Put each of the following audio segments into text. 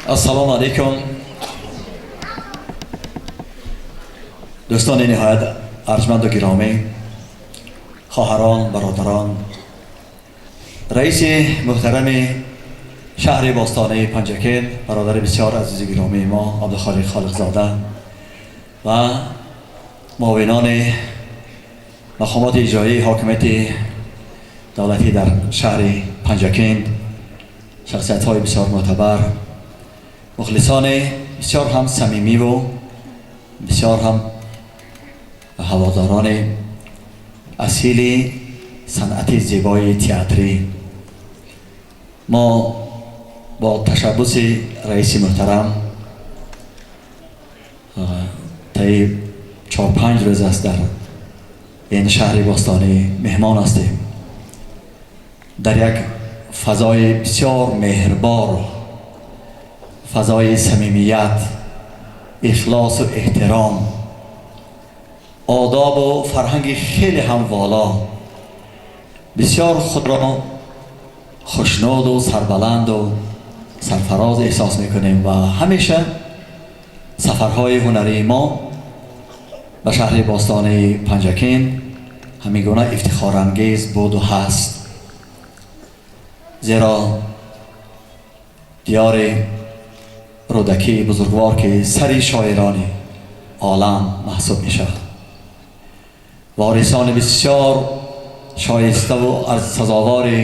Ассалому алайкум, дӯстони ниҳоят арҷманду гиромӣ, хоҳарон, бародарон, раиси муҳтарами шаҳри бостонаи Панҷакент, бародари бисёр азизи гиромии мо Абдухолиқ Холиқзода ва муовинони мақомоти иҷроии ҳокимияти давлатӣ дар шаҳри Панҷакент, шахсиятҳои бисёр мӯътабар, мухлисони бисёр ҳам самимиву бисёр ҳам ҳаводорони асили санъати зебои театрӣ, мо бо ташаббуси раиси муҳтарам таи 4-5 рӯз аст дар ин шаҳри бостонӣ меҳмон ҳастем. Дар як фазои бисёр меҳрбор, фазои самимият, ихлосу эҳтиром, одобу фарҳанги хеле ҳам воло, бисёр худро хушнуду сарбаланду сарфароз эҳсос мекунем ва ҳамеша сафарҳои ҳунарии мо ба шаҳри бостонаи Панҷакент ҳамин гуна ифтихорангез буду ҳаст, зеро диёри Рӯдакии бузургвор, ки сари шоирони олам маҳсуб мешавад, ворисони бисёр шоиставу аз сазовори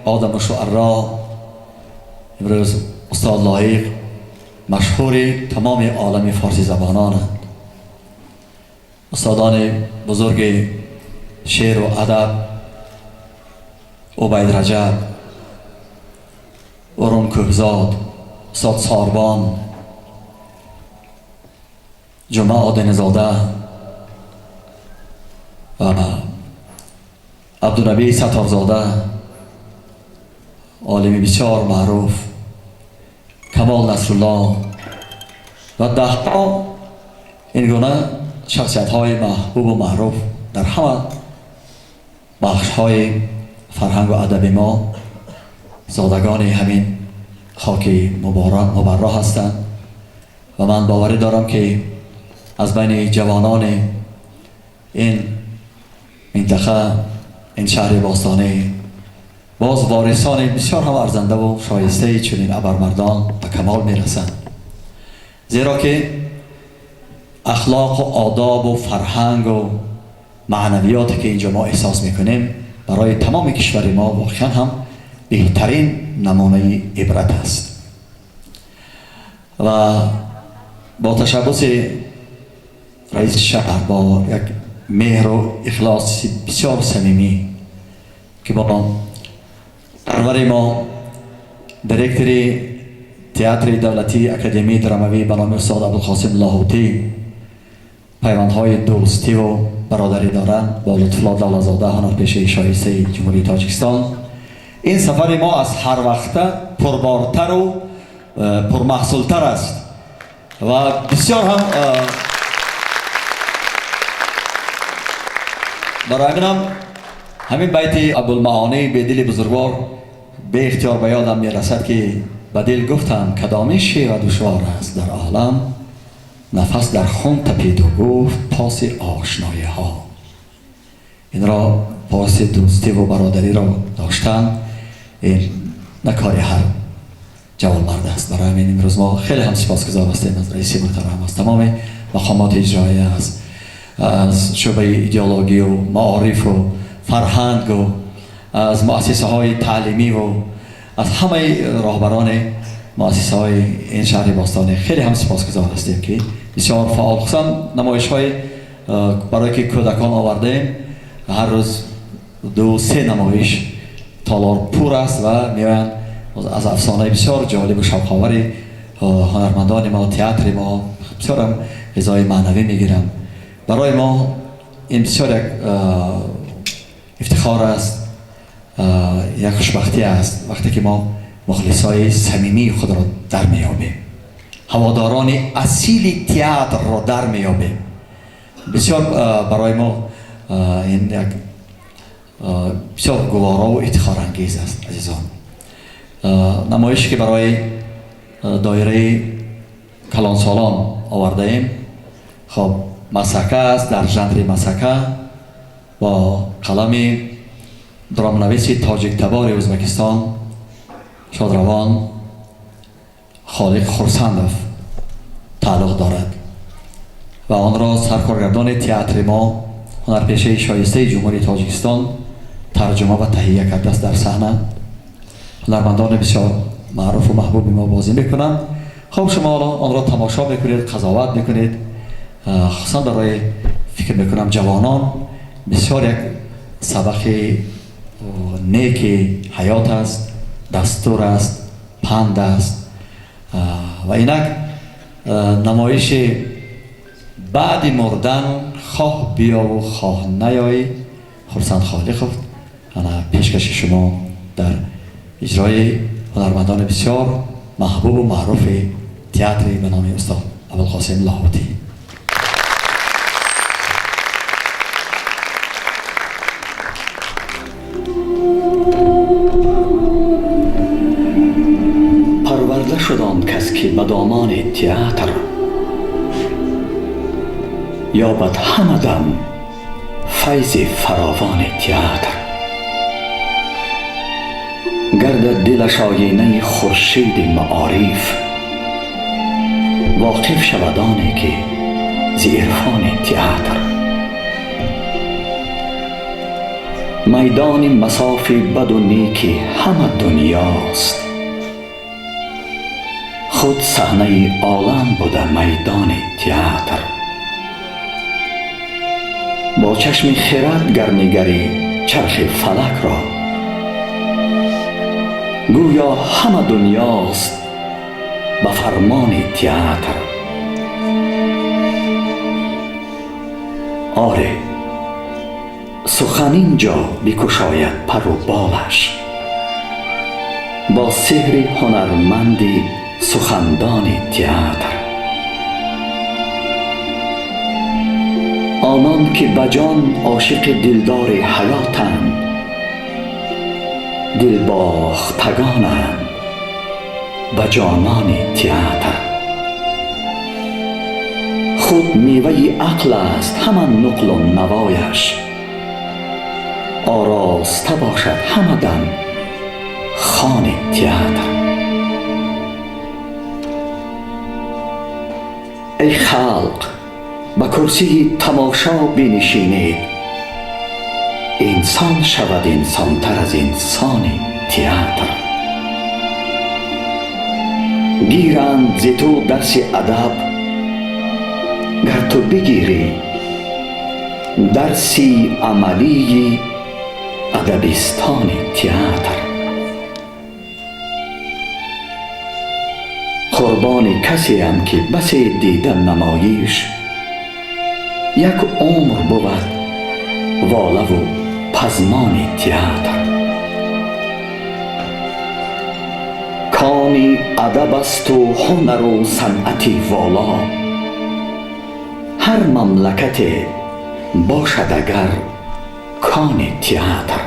одаму шуаро, имрӯз устод Лоиқ машҳури тамоми олами форсизабононанд. Устодони бузурги шеъру адаб Убайд Раҷаб, Урун Кӯҳзод, устод Сорбон, Ҷумъа Одиназода ва Абдунабӣ Сатторзода, олими бисёр маъруф, Камол Насрулло ва даҳҳо ин гуна шахсиятҳои маҳбубу маъруф дар ҳама бахшҳои фарҳангу адаби мо зодагони ҳамин хоки мубарро ҳастанд. Ва ман боварӣ дорам, ки аз байни ҷавонони ин минтақа, ин шаҳри бостонӣ боз ворисони бисёр ҳам арзандаву шоистаи чунин абармардон ба камол мерасанд, зеро ки ахлоқу одобу фарҳангу маънавиёте, ки инҷо мо эҳсос мекунем, барои тамоми кишвари мо воқеан ҳам беҳтарин намунаи ибрат аст. Ва бо ташаббуси раиси шаҳр, бо як меҳру ихлоси бисёр самимӣ, ки бо сарвари мо, директори театри давлатии академияи драмавӣ ба номи устод Абдулқосим Лоҳутӣ пайвандҳои дӯстиву бародарӣ доранд, бо Лутфулло Давлатзода, ҳунарпешаи шоистаи Ҷумҳурии Тоҷикистон, ин сафари мо аз ҳар вақта пурбортару пурмаҳсултар аст ва бисёр ҳам барои ҳаминам ҳамин байти Абулмаонии Бедили бузургвор беихтиёр ба ёдам мерасад, ки ба дил гуфтам, кадоми шева душвор аст дар олам, нафас дар хун тапиду гуфт: поси ошноиҳо. Инро поси дӯстиву бародариро доштан ин на кори ҳар ҷавонмард аст. Барои ҳамин имрӯз мо хеле ҳам сипосгузор ҳастем аз раиси муҳтарам, аз тамоми мақомоти иҷроия, аз шӯъбаи идеологию маорифу фарҳангу аз муассисаҳои таълимиву аз ҳамаи роҳбарони муассисаҳои ин шаҳри бостонӣ хеле ҳам сипосгузор ҳастем, ки бисёр фаъол, хусусан намоишҳои барое ки кӯдакон овардаем, ҳар рӯз 2-3 намоиш, толор пур аст ва меоянд, аз афсонаи бисёр ҷолибу шавқовари ҳунармандони мо, театри мо бисёрам ғизои маънавӣ мегиранд. Барои мо ин бисёр як ифтихор аст, як хушбахтӣ аст, вақте ки мо мухлисои самимии худро дар меёбем, ҳаводорони асили театрро дар меёбем. Бисёр барои мо ин як бисёр гуворову ифтихорангез аст. Азизон, намоише, ки барои Доираи калонсолон овардаем. Хоб, масхака аст, дар жанри масхака бо қалами драманависи тоҷиктабори Ӯзбекистон шодравон Холиқ Хурсандов тааллуқ дорад ва онро саркоргардони театри мо, ҳунарпешаи шоистаи Ҷумҳурии Тоҷикистон, тарҷума ва таҳия кардааст. Дар саҳна ҳунармандони бисёр маъруфу маҳбуби мо бозӣ мекунанд. Хоб, шумо ҳоло онро тамошо мекунед, қазоват мекунед. Хусусан барои, фикр мекунам, ҷавонон бисёр як сабақи неки ҳаёт аст, дастур аст, панд аст. Ва инак намоиши «Баъди мурдан хоҳ биёву хоҳ наёй», Хурсанд Холиқов, ана пешкаши шумо дар иҷрои ҳунармандони бисёр маҳбубу маъруфи театри ба номи устод Абулқосим Лоҳутӣ. Парварда шуд он кас, ки ба домони театр ёбад ҳама дам файзи фаровони театр, гардад дилаш оинаи хуршиди маориф, воқиф шавад оне, ки зи ирфони театр. Майдони масофи баду неки ҳама дунёст, худ саҳнаи олам буда майдони театр. Бо чашми хирад гар нигарӣ чархи фалакро, гӯё ҳама дунёст ба фармони театр. Оре, сухан ин ҷо бикушояд пару болаш бо сеҳри ҳунарманди сухандони театр. Онон ки ба ҷон ошиқи дилдори ҳаётанд, дилбохтагонанд ба ҷонони театр. Худ меваи ақл аст ҳама нуқлу навояш, ороста бошад ҳама дам хони театр. Эй халқ, ба курсии тамошо бинишинед, инсон шавад инсонтар аз инсони театр. Гиранд зи ту дарси адаб, гар ту бигирӣ дарси амалии адабистони театр. Қурбони касеам, ки басе дида намоиш, як умр бувад волаву пазмони театр. Кони адаб асту ҳунару санъати воло, ҳар мамлакате бошад агар кони театр.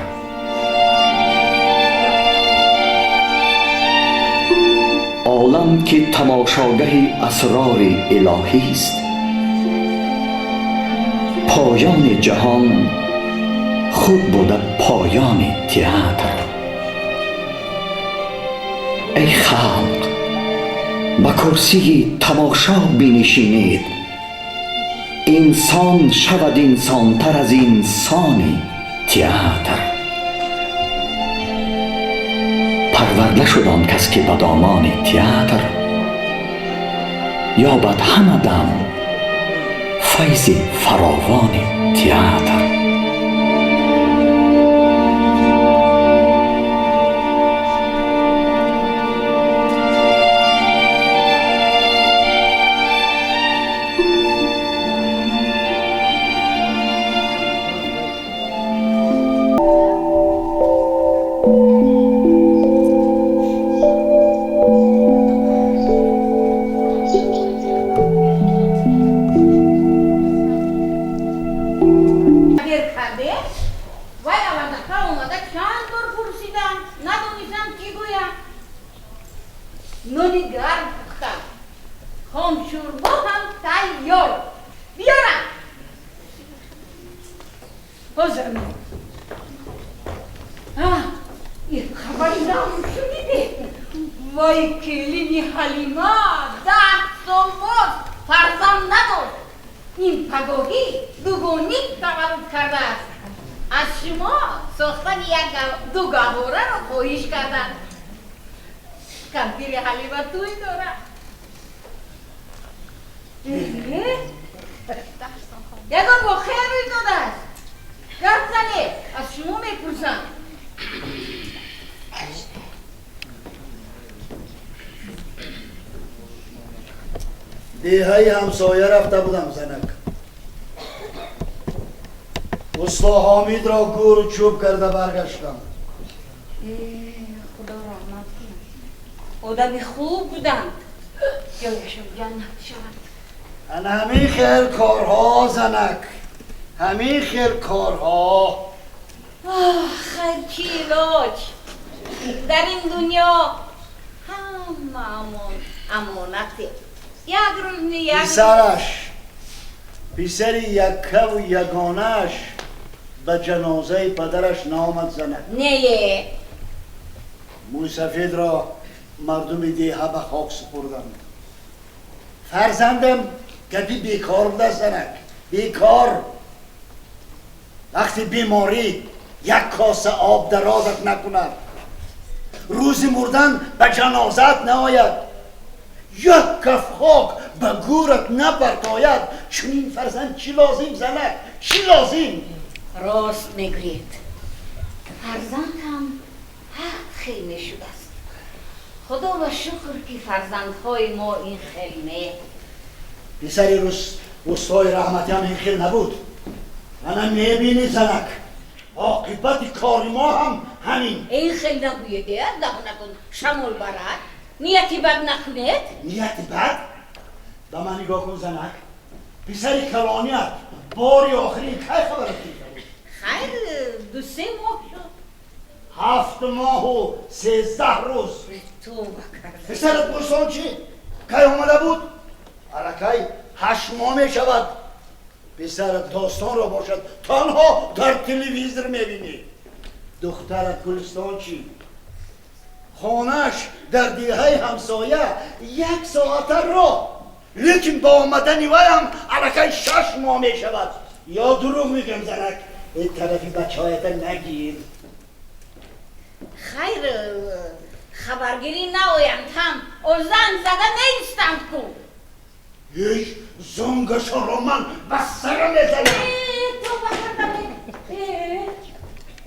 Олам ки тамошогаҳи асрори илоҳист, поёни ҷаҳон худ буда поёни театр. Эй халқ, ба курсии тамошо бинишинед, инсон шавад инсонтар аз инсони театр. Парварда шуд он кас, ки ба домони театр ёбад ҳама дам файзи фаровони театр. Дер карде, вай авардака омада, чанд бор пурсидам, надонистам чӣ гӯям. Нони гарм пухтам. Хомшӯрбо ҳам тайёр. Биёрам. Ҳозир меорам. Хабари нав шунидед? Вой, келини Ҳалима 10 сол боз фарзанд надошт. Ин пагоҳӣ дугоник таваллуд кардааст. Аз шумо сохтани як ду гаҳвораро хоҳиш карданд. Кампири Ҳалима тӯй дорад. Ягон воқеа рӯй додааст? Гап занед, аз шумо мепурсам. Деҳаи ҳамсоя рафта будам, занак. Усто Ҳомидро гӯру чӯб карда баргаштам. Худо раҳмат кунад, одами хуб буданд, ҷояшон ҷаннат шавад. Ана ҳамин хел корҳо, занак, ҳамин хел корҳо. Хайр, чӣ илоҷ? Дар ин дунё ҳамаамон амонате. Як рӯз не як Писараш, писари яккаву ягонааш ба ҷанозаи падараш наомад, занак. Не. Мӯйсафедро мардуми деҳа ба хок супурданд. Фарзандам гапи бекор будааст, занак, бекор. Вақти беморӣ як коса об дарозат накунад, рӯзи мурдан ба ҷанозаат наояд, як каф хок ба гӯрат напартояд, чунин фарзанд чӣ лозим, занак, чӣ лозим? Рост мегӯед, фарзанд ҳам ҳар хел мешудааст. Худо ба шукр, ки фарзандҳои мо ин хел не. Писари устои раҳматиам ин хел набуд. Ана мебинӣ, занак, оқибати кори мо ҳам ҳамин. Ин хел нагӯед, даҳонатон шамол барад. Нияти бад накунед. Нияти бад? Ба ман нигоҳ кун, занак. Писари калоният бори охирин кай хабарат гирифта буд? Хайр, 2-3 моҳ шуд. 7 моҳу 13 рӯз. Тавба карда. Писарат Бӯстон чӣ, кай омада буд? Аллакай 8 моҳ мешавад. Писарат Достонро бошад, танҳо дар телевизор мебинӣ. Духтарат Гулистон чӣ? Хонааш дар деҳаи ҳамсоя, як соата роҳ, лекин ба омадани вайам аллакай 6 моҳ мешавад. Ё дурӯғ мегӯям, занак? Э, тарафи бачаҳоята нагир. Хайр, хабаргирӣ наоянд ҳам, о занг зада меистанд ку. Ҳеҷ зангашонро ман ба сара мезанам. Тавба кардам.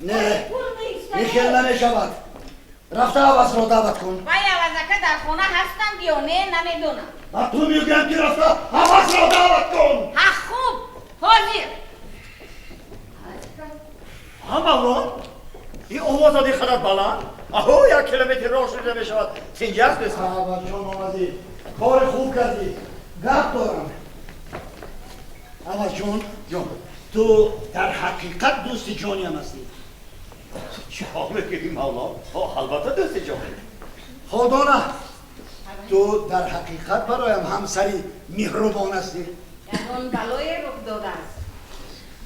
Не, ин хел намешавад. Рафта Авазро даъват кун. Вай Авазака дар хона ҳастанд ё не, намедонам. Ба ту мегӯям, ки рафта Авазро даъват кун. Ҳа, хуб, ҳозир. Ҳа, Мавлон, ин овозат ин қадар баланд, аҳо, 1 километр роҳ шунида мешавад. Тинҷ аст, дӯстам? Авазҷон, омадӣ, кори хуб кардӣ. Гап дорам, Авазҷон. Ҷон. Ту дар ҳақиқат дӯсти ҷониам ҳастӣ. Чӣ мегӯӣ, Мавлон? Албатта, дӯсти ҷонӣ. Ходона, ту дар ҳақиқат бароям ҳамсари меҳрубон ҳастӣ. Ягон балое рух додааст?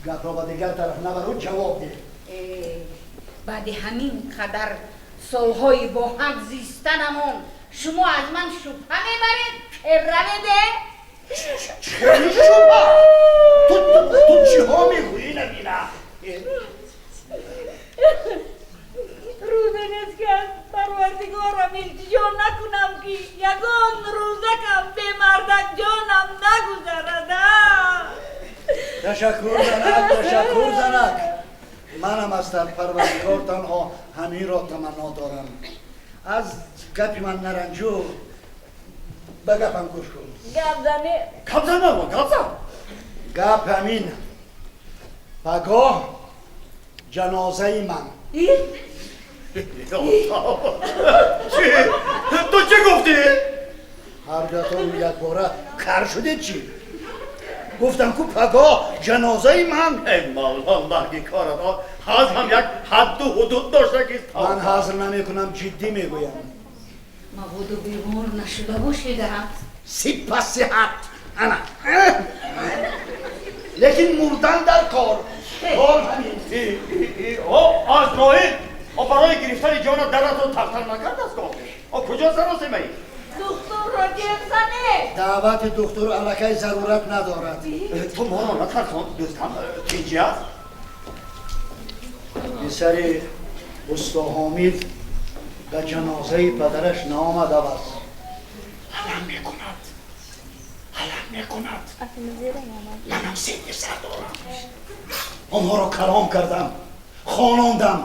Гапро ба дигар тараф набару ҷавоб деҳ. Баъди ҳамин қадар солҳои бо ҳам зистанамон шумо аз ман шубҳа мебаред? Раведе. Чӣ шубҳа? Ту чиҳо мегӯӣ, набина? Рӯзе нест, ки аз Парвардигорам илтиҷо накунам, ки ягон рӯзакам бемардак ҷонам нагузарада. Ташаккур, занак, ташаккур, занак. Манам аз Парвардигор танҳо ҳаминро таманно дорам. Аз гапи ман наранҷу, ба гапам гӯш кун. Гап зане. Гап зан, Мавлон, гап зан. Гап ҳамин: пагоҳ ҷанозаи ман. Чӣ? Ту чӣ гуфтӣ? Ҳар дуятон якбора кар шудед чӣ? Гуфтам ку, пагоҳ ҷанозаи ман. Эй Мавлон, марги корат ҳаз ҳам як ҳадду ҳудуд доштагист. Ман ҳазл намекунам, ҷиддӣ мегӯям. Мабодо бемор нашуда бошед. Сипас сиҳат. Ана. Лекин мурдан дар кор. Кор ҳамин. Азроил барои гирифтани ҷонат даратон тахтар накардааст. О куҷо саросемаӣ? Духтурро ҷеғ занед. Даъвати духтур аллакай зарурат надорад. Ту моро натарсон, дӯстам. Тинҷӣ аст? Писари усто Ҳомид ба ҷанозаи падараш наомадааст. Ҳалам мекунад. Ҳалам мекунад. Манам се писар дорам. Онҳоро калом кардам, хонондам,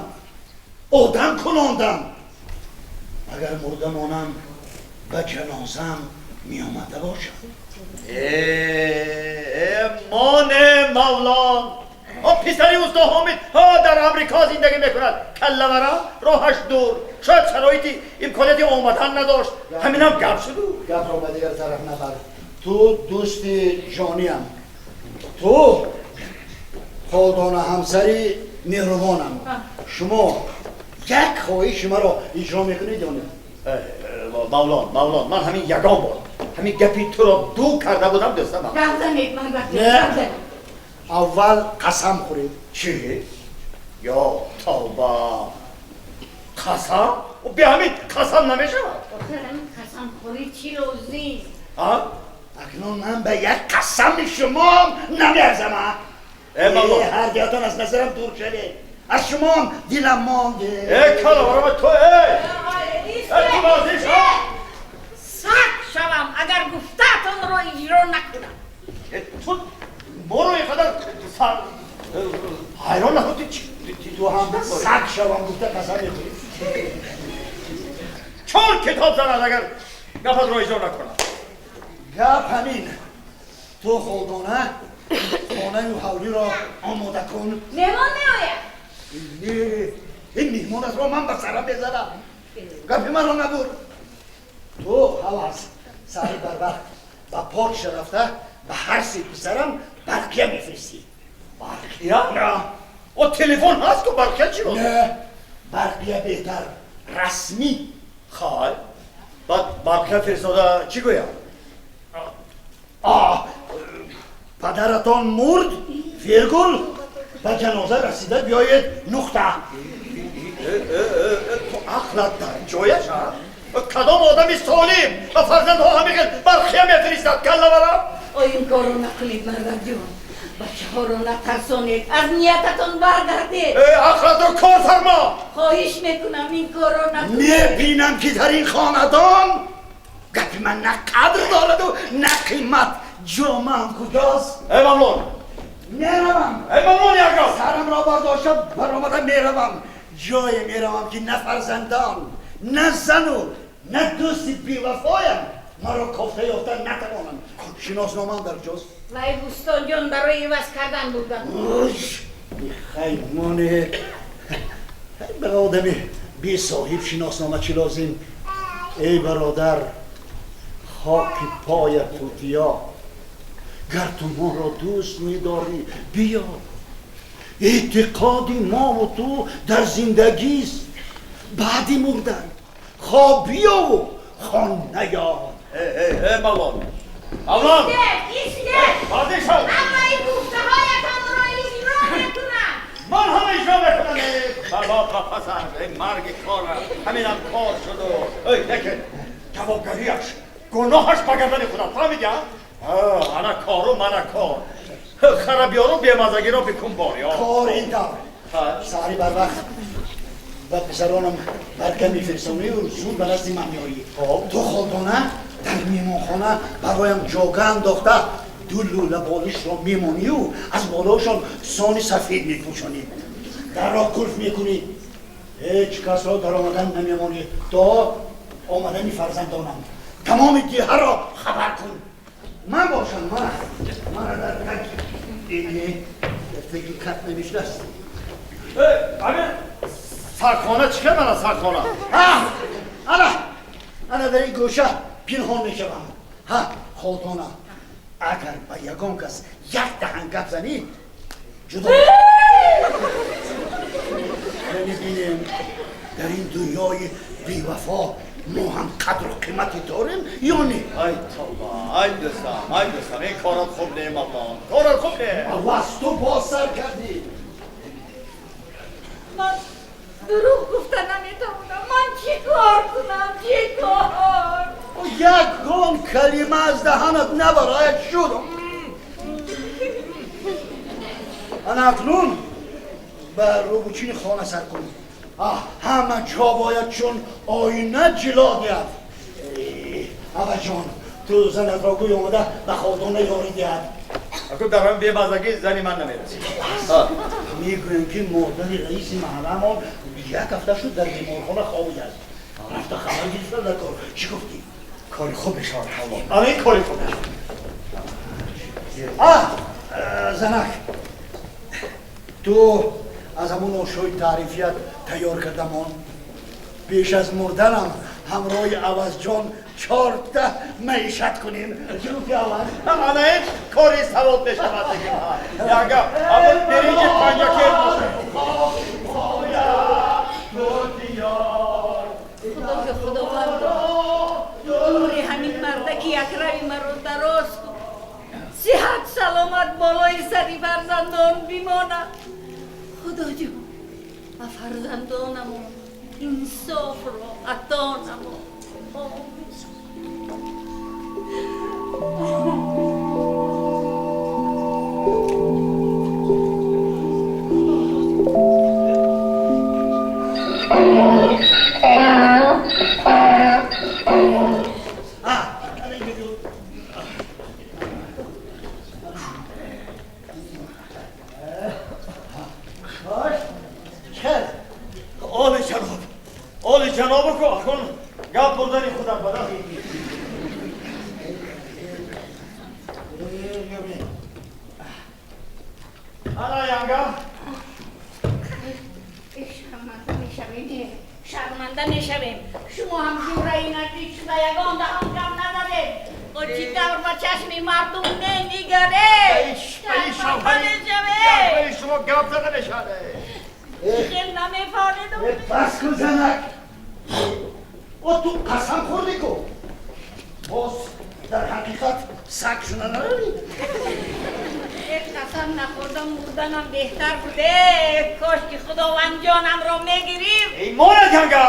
одам кунондам. Агар мурда монам, ба ҷанозаам меомада бошам. Моне мавлон, писари усто Ҳомид дар Амрико зиндагӣ мекунад. Каллавара роҳаш дур, шояд шароити имконияти омадан надошт. Ҳаминам гап шуду. Гапро ба дигар тараф набар. Ту дӯсти ҷониам, ту ходона ҳамсари меҳрубонам. Шумо як хоҳиши маро иҷро мекунед ё не? Мавлон, мавлон, ман ҳамин ягон бор ҳамин гапи туро ду карда будам, дӯстам. Гап занед, мардак. Не, аввал қасам хӯред. Чӣ? Ё тавба, қасам? Би ҳамин қасам намешавад. Охир ҳамин қасамхӯрӣ чӣ лозим? Акнун ман ба як қасами шумом намеарзам. Ҳар дуятон аз назарам дур шавед. Аз шумом дилам монде. Э, калаварама ту, э ту розӣ шав. Саг шавам, агар гуфтаатонро иҷро накунам. Ту моро ин қадар ҳайрон накун. Ту ҳам саг шавам гуфта қасам мехӯрӣ. Чор китоб занад, агар гапатро иҷро накунам. Гап ҳамин. Ту холдона хонаю ҳавлиро омода кун. Меҳмон меояд. Ин меҳмонатро ман ба сарам мезанам. Гапи маро набур. Ту ҳавас саҳри барвақт ба покша рафта ба ҳар се писарам барқия мефиристӣ. Барқия? О, телефон ҳаст ку, барқия чӣ? Не, барқия беҳтар, расмӣ. Хай, баъд барқия фиристода чӣ гӯям? Падаратон мурд, вергул, ба ҷаноза расида биёед, нуқта. Ту ақлат дар ҷояш? Кадом одами солим ба фарзандҳо ҳамин хел барқия мефиристад, каллавара? О, ин корро накунед, мардакҷон. Бачаҳоро натарсонед, аз ниятатон баргардед. Ақлатро кор фармо. Хоҳиш мекунам, ин корро накунед. Мебинам, ки дар ин хонадон гапи ман на қадр дораду, на қимат. Ҷомаам куҷост? Э, мамнун. Меравам. Э, мамнун, яго. Сарамро бардошта баромада меравам. Ҷое меравам, ки на фарзандон, на зану, на дӯсти бевафоям маро кофта ёфта натавонанд. Шиносномаам дар куҷост? Вай, бӯстонҷон, барои иваз кардан бурдам. Хаймоне, ба одами бесоҳиб шиноснома чӣ лозим? Эй бародар, хоки поят тутиё. Гар ту моро дӯст медорӣ, биё. Эътиқоди мову ту дар зиндагист, баъди мурдан хо биёву хон наё. Мавлон, мавлон! Истед! Розӣ шав. Ҳамаи гуфтаҳоятонро иҷро мекунам. Ман ҳам иҷро мекунам. Бало ба пасаш, эй марги кора, ҳаминам кор шуду. Эй, лекин ҷавобгариаш, гуноҳаш ба гардани худам, фаҳмидӣ? Ана кору мана кор. Харабиёру бемазагиро бикун бор. Кор ин тавр: саҳари барвақт ба писаронам барка мефиристонию зуд ба назди ман меоӣ. Ту холдона дар меҳмонхона бароям ҷога андохта, ду лӯла болишро мемонию аз болоашон сони сафед мепӯшонӣ. Дарро қулф мекунӣ, ҳеҷ касро даромадан намемонӣ то омадани фарзандонам. Тамоми деҳаро хабар кун. Ман бошам, мана дар таги кат навиштааст. Ҳамин сагхона чӣ кар, мана сагхона. Ана, ана дар ин гӯша пинҳон мешавам. Ҳа, холдона, агар ба ягон кас як даҳан гап занӣ, ҷудо мебинем. Дар ин дунёи бевафо Мо ҳам қадру қимате дорем ё не? Ай тавба, ай дӯстам, ай дӯстам, ин корат хуб не, Мавлон, корат хуб не. Аваз, ту боз сар кардӣ. Ман дурӯғ гуфта наметавонам. Ман чӣ кор кунам, чӣ кор? Ягон калима аз даҳанат набарояд шуд. Ана акнун ба рӯбучини хона сар кун. Ҳама ҷо бояд чун оина ҷило диҳад. Аваҷон, ту занатро гӯй омада ба хобдона ёрӣ диҳад. Аку дар ҳамин бемазагӣ зани ман намерасид. Мегӯям ки модари раиси маҳалламон як ҳафта шуд дар беморхона хобидааст. Рафта хабар гирифта дар кор. Чӣ гуфтӣ? Кори хуб мешавад, Мавлон. Ана ин кори хуб мешавад. Занак, ту аз ҳамон ошои таърифият тайёр кардамон. Пеш аз мурданам ҳамроҳи Авазҷон 4та маишат кунем. Чӣ гуфти, Аваз? Ана ин кори савоб мешавад. Яга, ҳамон биринҷи панҷакер бошад. Худоё, Худовандо, умри ҳамин мардаки якрави маро дароз кун. Сиҳат саломат болои сари фарзандон бимонад. Худоҷон, ба фарзандонамон инсофро ато намо. Оли ҷаноб, оли ҷаноб, ку акун гап бурдани худам бада. Ана янга. Шарманда мешавем, шарманда мешавем. Шумо ҳам ҷураи наздик шуда ягон даҳон гап назадед. О чӣ тавр ба чашми мардум менигаред? Шарманда мешавем. Шумо гап зада мешавед. Хел намефаҳмедам. Бас кун, занак. О ту қасам хӯрдӣ ку. Боз дар ҳақиқат саг шуда наравӣ. Қасам нахӯрдам, мурданам беҳтар буде. Кош ки Худованд ҷонамро мегирифт. Эй монад янга,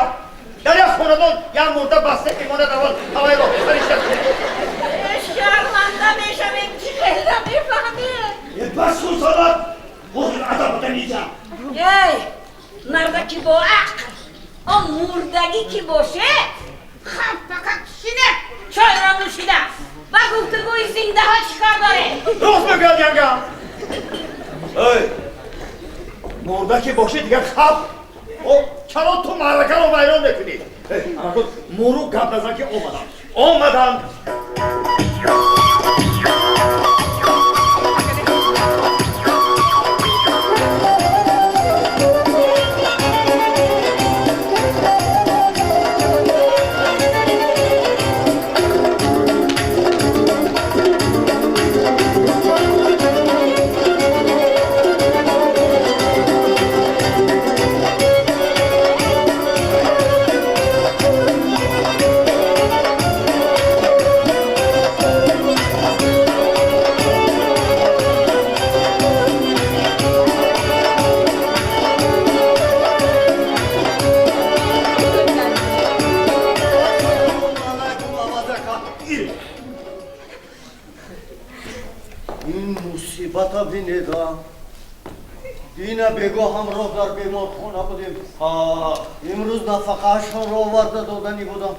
дар як хонадон як мурда баста мемонад, аввал ҳавайро фаришта кунед. Шарманда мешавем, чӣ хел намефаҳмед? Бас кун, занак. Ҳозир адабата мезам. Эй мардаки бо ақл, он мурдагӣ ки боше, хам фақат шине чойро нӯшида ба гуфтугӯи зиндаҳо чӣ кор доред? Рост мегӯяд янга. Эй мурда ки боше дигар хаб. Чаро ту маъракаро вайрон мекунӣ? Муру гап назан ки омадам, омадам. Дина бего ҳамроҳ дар беморхона будем. Имрӯз нафақаашонро оварда додани будам.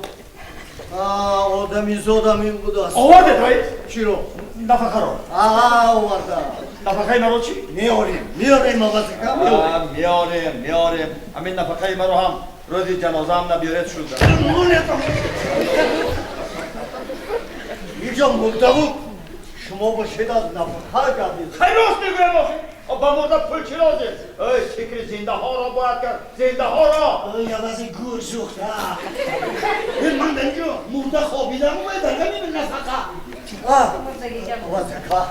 Одамизодам ин будааст. Овардед, раис? Чиро? Нафақаро. Оварда. Нафақаи маро чӣ? Меорем, меорем, авазика меорем. Меорем, меорем. Ҳамин нафақаи маро ҳам рӯзи ҷанозаам набиёред шуд. Инҷо мурдаву шумо бошед аз нафақа гап мезанед. Хай рост мегӯям охир. Ба мурда пул чӣ лозим? Эй, фикри зиндаҳоро бояд кард, зиндаҳоро. Эй, авази гӯр сӯхта. Ман дар инҷо мурда хобидам, дар ҳамин нафақа. Авазака,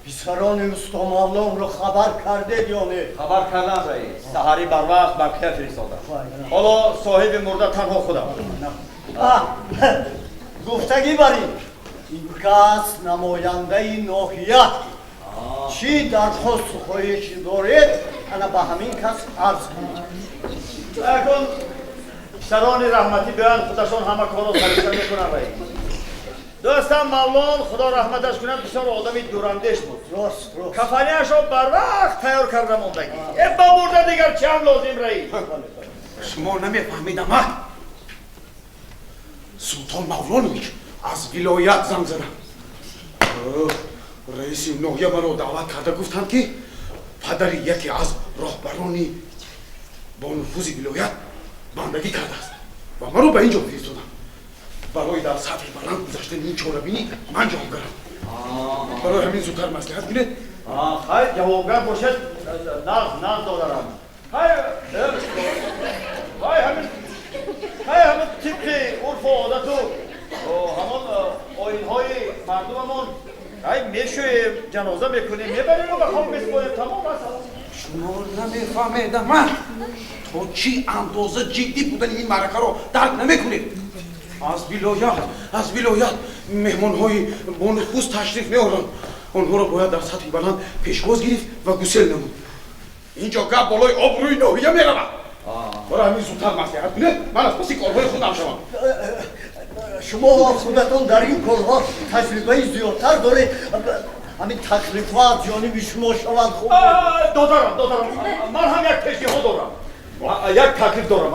писарони усто Мавлонро хабар кардед ё не? Хабар кардам, раис. Саҳарӣ барвақт барқия фиристодам. Ҳоло соҳиби мурда танҳо худам. Гуфтагӣ барин ин кас намояндаи ноҳия чӣ дархосту хоҳиши доред ана ба ҳамин кас арз кунед. Акун сарони раҳматӣ биёянд худашон ҳама корро саришта мекунанд раис. Дӯстам Мавлон худо раҳматаш кунад бисёр одами дурандеш буд. Рост рост. Кафанияшро барвақт тайёр карда мондагӣ. Ба мурда дигар чиам лозим раис? Шумо намефаҳмидам а? Султон Мавлонович аз вилоят занг задам. Раиси ноҳия маро даъват карда гуфтанд ки падари яке аз роҳбарони бонуфузи вилоят бандагӣ кардааст ва маро ба ин ҷо фиристоданд. Барои дар сатҳи баланд гузаштани ин чорабинӣ ман ҷавобгарам. Барои ҳамин зудтар маслиҳат кунед. Хайр, ҷавобгар бошад, нағз нағз додарам. Хайр, ҳамин тибқи урфу одату ҳамон оинҳои мардумамон мешӯем, ҷаноза мекунем, мебарему ба хок месупорем, тамом аст. Шумо намефаҳмедам а? То чӣ андоза ҷиддӣ будани ин маъракаро дарк намекунед. Аз вилоят меҳмонҳои бонуфуз ташриф меоранд. Онҳоро бояд дар сатҳи баланд пешвоз гирифт ва гусел намуд. Ин ҷо гап болои обрӯи ноҳия меравад. Барои ҳамин зудтар маслиҳат кунед, ман аз паси корҳои худам шавам. Шумо худатон дар ин корҳо таҷрибаи зиёдтар доред. Ҳамин таклифҳо аз ҷониби шумо шавад хуб. Додарам, ман ҳам як пешниҳод дорам. Як таклиф дорам.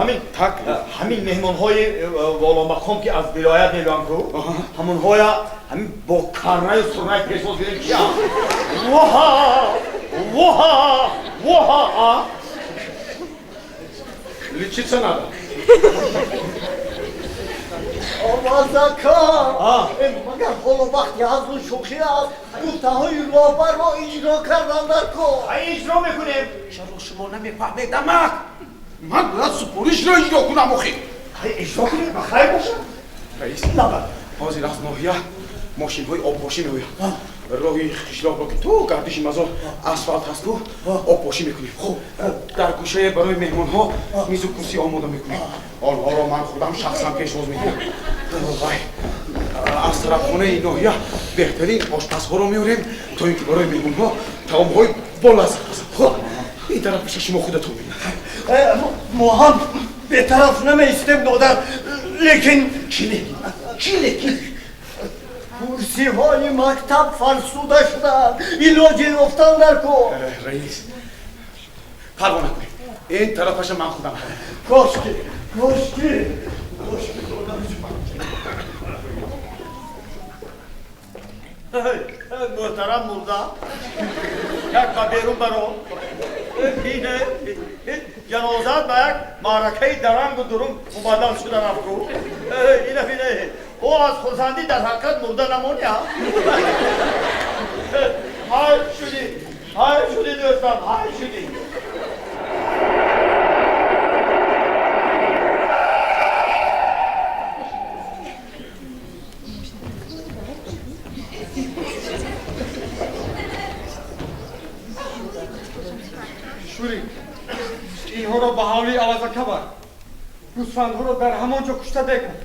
Ҳамин меҳмонҳои воломақом ки аз вилоят меоянд ку, ҳамонҳоя ҳамин бо карнаю сурнай пешвоз гирем чия? Воҳа! Воҳа! Воҳа! Лечиться надо. Овазака! Магар ҳоло вақти ҳазлу шӯхӣ аст? Гуфтаҳои роҳбарро иҷро кардан дар кор. Иҷро мекунем. Чаро шумо намефаҳмед амак? Ман бояд супоришро иҷро кунам охир. Иҷро кунем, ба хайр бошад. Раис, ҳозир аз ноҳия мошинҳои обпошӣ меояд. Роҳи қишлоқро ки то гардиши мазор асфалт ҳаст ку обпошӣ мекунем. Дар гӯшае барои меҳмонҳо мизу курсӣ омода мекунем. Онҳоро ман худам шахсан пешвоз мегирам. Вай, аз тарафхонаи ноҳия беҳтарин ошпазҳоро меорем то ин ки барои меҳмонҳо таомҳои болаззат пазанд. Хуб, ин тарафаша шумо худатон бинед. Мо ҳам бетараф намеистем додар, лекин чӣ лекин? Чӣ лекин? Курсиҳои мактаб фарсуда шудаанд, илоҷи ёфтан дар кор. Раис, парво накунед, ин тарафаша ман худам. Кошки, кошки, кошки додар. Муҳтарам мурда, як ба берун баро. Ҷанозат ба як маъракаи дарангу дурум мубаддал шуда рафт ку. Ина бине, ӯ аз хурсандӣ дар ҳақиқат мурда намони. Ҳай шудӣ, ҳай шудӣ дӯстам, ҳай шудӣ. Шури, инҳоро ба ҳавлии Авазака бар. Гӯсфандҳоро дар ҳамон ҷо кушта бекун.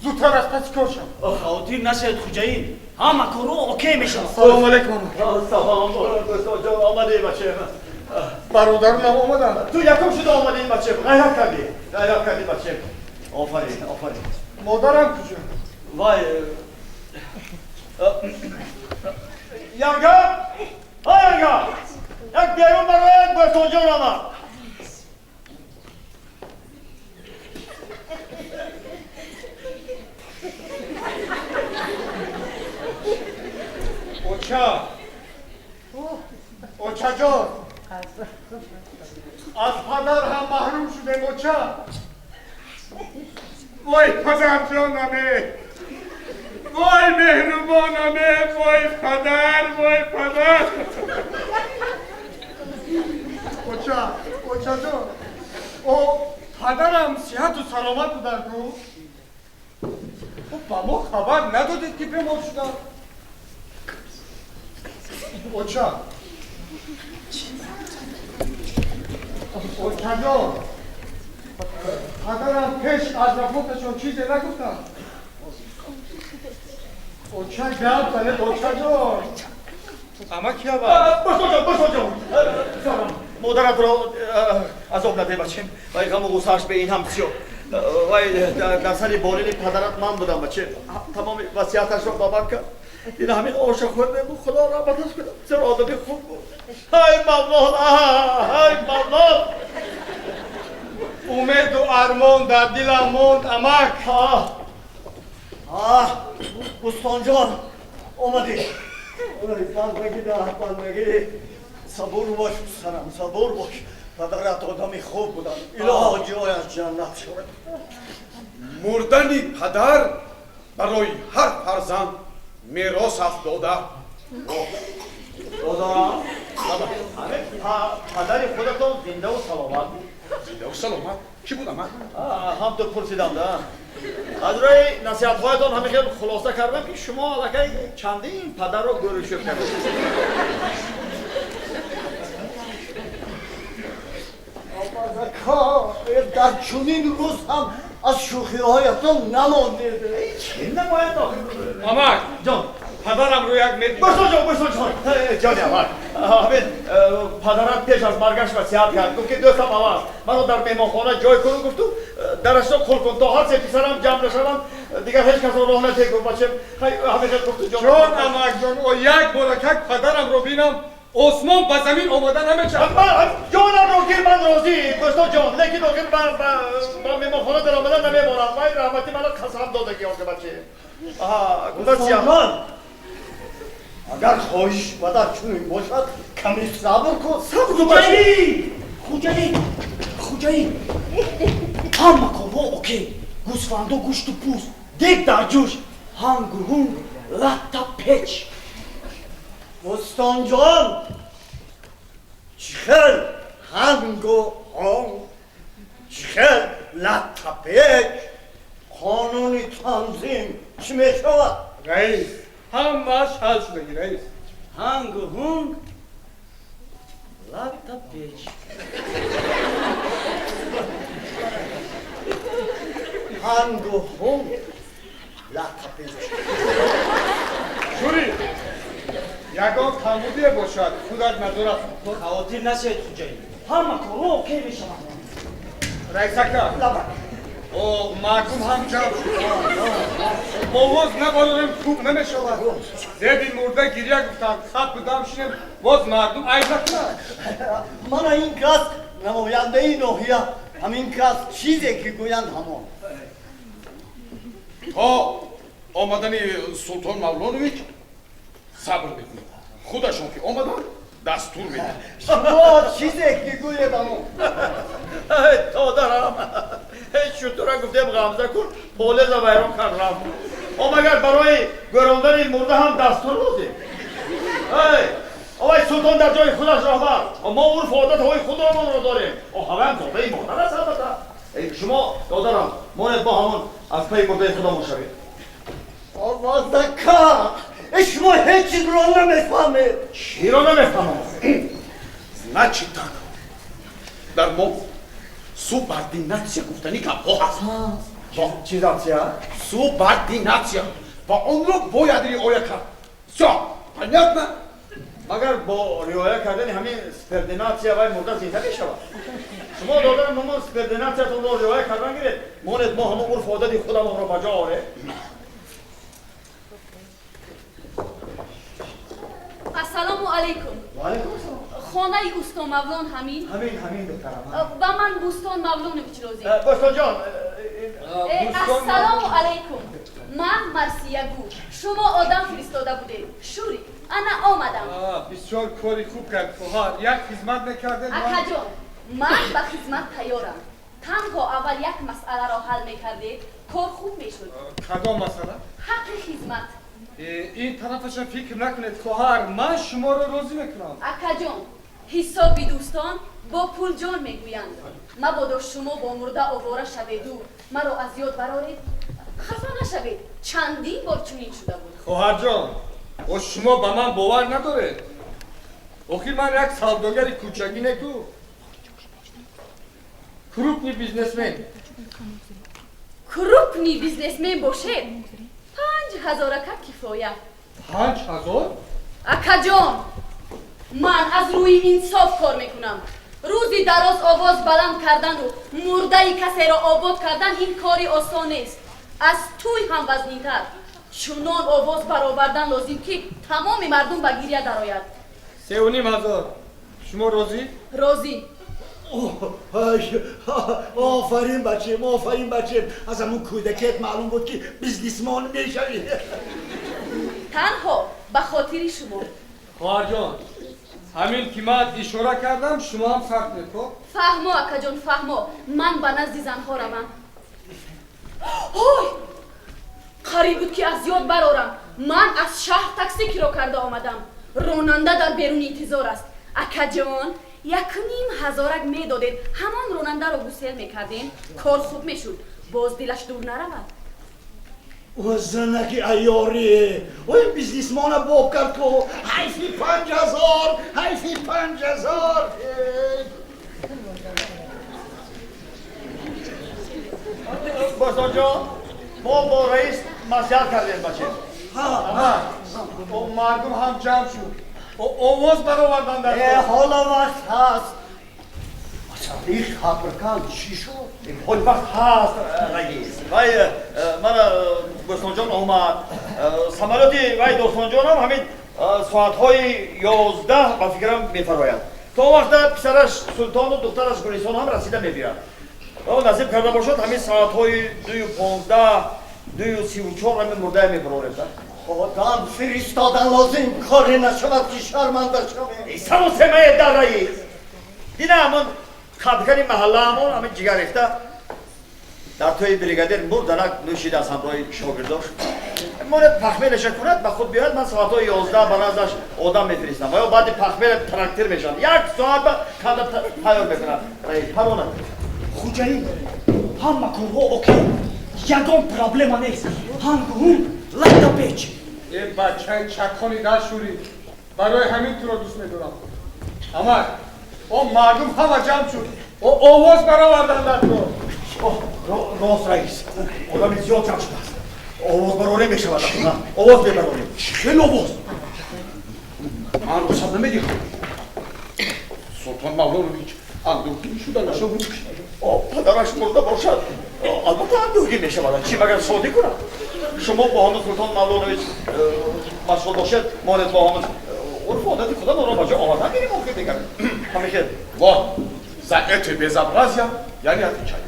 Зудтар аз паси кор шав. Хотир нашавед хуҷаин, ҳама корҳо окей мешавад. Салом алейкум. Салом дӯстонҷон, омадем бачаем. Бародаронам омаданд. Ту якум шуда омадем бачаем. Ғайрат кардӣ, ғайрат кардӣ бачаем. Офарин, офарин. Модарам куҷо? Вай, янга, ҳа янга, як берун барояд дӯстонҷон омад. Оча, очаҷон, аз падар ҳам маҳрум шудем оча. Вой падарҷонаме, вой меҳрубонаме, вой падар, вой падар. Оча, очаҷон, о падарам сиҳату саломат буданд ку? Ба мо хабар надодед ки бемор шуданд. Оча, очаҷон, Падарам пеш аз вафоташон чизе нагуфтанд. Оча гап занед, очаҷон. Амак ява. Бошоҷон, бошоҷон. Модаратро азоб наде, бачем. Вай ғаму ғуссааш бе ин ҳам бисёр. Вай дар сари болини падарат ман будам, бачем. Тамоми васияташро ба ман кард. Ин ҳамин оша хӯрдему Худо раҳматаш кунад. Бисёр одами хуб буд. Ай Мавлон, ай Мавлон. Умеду армон дар дилам монд, амак. Бӯстонҷон, омадӣ. Бандагӣ да бандагӣ. Сабур бош, писарам, сабур бош. Падарат одами хуб буданд. Илоҳо ҷояш ҷаннат шавад. Мурдани падар барои ҳар фарзанд мерос аст, дода. Додарам, падари худатон зиндаву саломат буд? Зиндаву саломат? Чӣ буд, амак? Ҳам ту пурсидам да. Аз рӯи насиҳатҳоятон ҳамин хел хулоса кардам, ки шумо аллакай чандин падарро гӯрушӯб кардед. Дар чунин рӯз ҳам аз шӯхиҳоятон намондед. Чӣ намояд охир? Амак, ҷон, падарамро як медидам. Бошоҷон, бошоҷон, ҷони амак. Ҳамин падарам пеш аз маргаш васият кард. Гуфт ки дӯстам аваз, маро дар меҳмонхона ҷой кун, гуфту дарашро қул кун то ҳар се писарам ҷамъ нашаванд, дигар ҳеҷ касро роҳ надиҳ, гуфт бачем. Ҳамин хел гуфту ҷон. Ҷон амакҷон, о як боракак падарамро бинам, осмон ба замин омада намешавад. Ҷонамро гир, ман розӣ, дӯстоҷон, лекин охир ба меҳмонхона даромада намемонам. Вай раҳмати мана қасам додагӣ охир баче. Гӯстонҷон, агар хоҳиш падар чунин бошад, каме сабр кун. Сабр кун баче. Хуҷаин, хуҷаин, ҳама корҳо окей. Гӯсфандо гӯшту пӯст, дег дар ҷӯш, ҳангу ҳунг, латта печ. Бӯстонҷон, чӣ хел ҳангу ҳунг, чӣ хел латта печ, қонуни танзим чӣ мешавад? Раис, ҳамааш ҳал шудагӣ, раис. Ҳангу ҳунг, латта печ. Ҳангу ҳунг, латта печ. Шури, ягон камбудие бошад, худат назорат кун. Хавотир нашавед, хуҷаин, ҳама корҳо окей мешаванд. Раисака, о мардум ҳам ҷамъ шуд. Овоз набарорем, хуб намешавад. Зеби мурда гиря гуфтанд, хат будам шинем, боз мардум айб накунад. Мана ин кас намояндаи ноҳия, ҳамин кас чизе ки гӯянд ҳамон. То омадани Султон Мавлонович сабр мекунем. Худашон ки омаданд, дастур медиҳанд. Шумо чизе ки гӯед ҳамон. Додарам, ҳеҷ шутура гуфтем ғамза кун, полеза вайрон кард рафт. О магар барои гӯрондани мурда ҳам дастур лозим? Овай султон дар ҷои худаш роҳбар. Мо урфу одатҳои худамонро дорем. О ҳаваям зодаи модар аст албатта. Шумо додарам, монед мо ҳамон аз пайи мурдаи худамон шавем. Овозака, шумо ҳеҷ чизро намефаҳмед. Чиро намефаҳмам? Значит так, дар мо субординатсия гуфтани гапҳо ҳаст. Чизатсия? Субординатсия. Ва онро бояд риоя кард. Всё, понятно? Магар бо риоя кардани ҳамин супердинатсия вай мурда зинда мешавад? Шумо додарам ҳамон супердинатсиятонро риоя кардан гиред, монед мо ҳамон урфу одати худамонро ба ҷо орем. Ассалому алайкум. Ва алайкум ассалом. Хонаи усто Мавлон ҳамин? Ҳамин, ҳамин духтарам. Ба ман Бӯстон Мавлонович лозим. Бӯстонҷон. Ассалому алайкум. Ман Марсиягу. Шумо одам фиристода будед. Шури, ана омадам. Бисёр кори хуб кард, хоҳар. Як хизмат мекардед. Акаҷон, ман ба хизмат тайёрам. Танҳо аввал як масъаларо ҳал мекардед, кор хуб мешуд. Кадом масъала? Ҳаққи хизмат. Ин тарафаша фикр накунед, хоҳар. Ман шуморо розӣ мекунам. Акаҷон, ҳисоби дӯстон бо пул ҷон мегӯянд. Мабодо шумо бо мурда овора шаведу маро аз ёд бароред. Хафа нашавед, чандин бор чунин шуда буд. Хоҳарҷон, о шумо ба ман бовар надоред? Охир ман як савдогари кӯчагӣ неку. Крупный бизнесмен. Крупный бизнесмен бошед, 5000 ака кифоя. 5000? Акаҷон, ман аз рӯи инсоф кор мекунам. Рӯзи дароз овоз баланд кардану мурдаи касеро обод кардан ин кори осон нест. Аз тӯй ҳам вазнинтар. Чунон овоз баровардан лозим, ки тамоми мардум ба гиря дарояд. 3500. Шумо розӣ? Розӣ. Офарин бачем, офарин бачем. Аз ҳамун кӯдакият маълум буд, ки бизнесмон мешавӣ. Танҳо ба хотири шумо. Хоҳарҷон, ҳамин ки ман ишора кардам, шумо ҳам сар кунед, хоб? Фаҳмо, акаҷон, фаҳмо. Ман ба назди занҳо равам. Ҳой, қариб буд, ки аз ёд барорам. Ман аз шаҳр такси киро карда омадам. Ронанда дар берун интизор аст. Акаҷон, якним ҳазорак медодед, ҳамон ронандаро гусел мекардем, кор хуб мешуд, боз дилаш дур наравад. О, занаки айёре! Ой, бизнесмона боб кард ку! Ҳайфи 5000, ҳайфи 5000! Бостонҷон, мо бо раис маслиҳат кардем, баче. Мардум ҳам ҷамъ шуд. Овоз баровардан дар Ҳоло вақт ҳаст. Масъалаи хабркан чӣ шуд? Ҳоли вақт ҳаст, раис. Вай мана Бостонҷон омад. Самолёти вай Достонҷонам ҳамин соатҳои 11 ба фикрам мефарояд. То вақта писараш Султону духтараш Гулисон ҳам расида мебиёяд. Насиб карда бошад, ҳамин соатҳои 2:15, 2:34 ҳамин мурдая мебарорем. Одам фиристодан лозим, коре нашавад, ки шарманда шавем. Саросемае дар раис. Дина ҳамон қабкани маҳаллаамон ҳамин ҷигар рехта дар тӯи бригадир мурданак нӯшида аз ҳамроҳи шогирдош. Монад пахмелаша кунад, ба худ биёяд, ман соатҳои 11 ба наздаш одам мефиристам. Ва ё баъди пахмела трактир мешавад. Як соат ба канда тайёр мекунад. Раис, парвона. Хуҷаин, ҳама корҳо окей, ягон проблема нест. Ҳангоҳун лайта печ. Э, бачаи чакони дашӯрӣ, барои ҳамин туро дӯст медорам. Амак, о мардум ҳама ҷамъ шуд, о овоз баровардан дар кор. Рост, раис, одами зиёд ҷамъ шудааст. Овоз барорем мешавад, овоз мебарорем. Чӣ хел овоз? Ман рухсат намедиҳам. Султон Мавлонович андӯҳгин шуда нашавад. Падараш мурда бошад, албатта андӯҳгин мешавад. Чӣ магар шодӣ кунад? Шумо бо ҳамин Султон Мавлонович машғул бошед, монед бо ҳамин урфу одати худамонро ба ҷо овардан гирем, охир дигар. Ҳамин хел. Вот, за это безобразие я не отвечаю.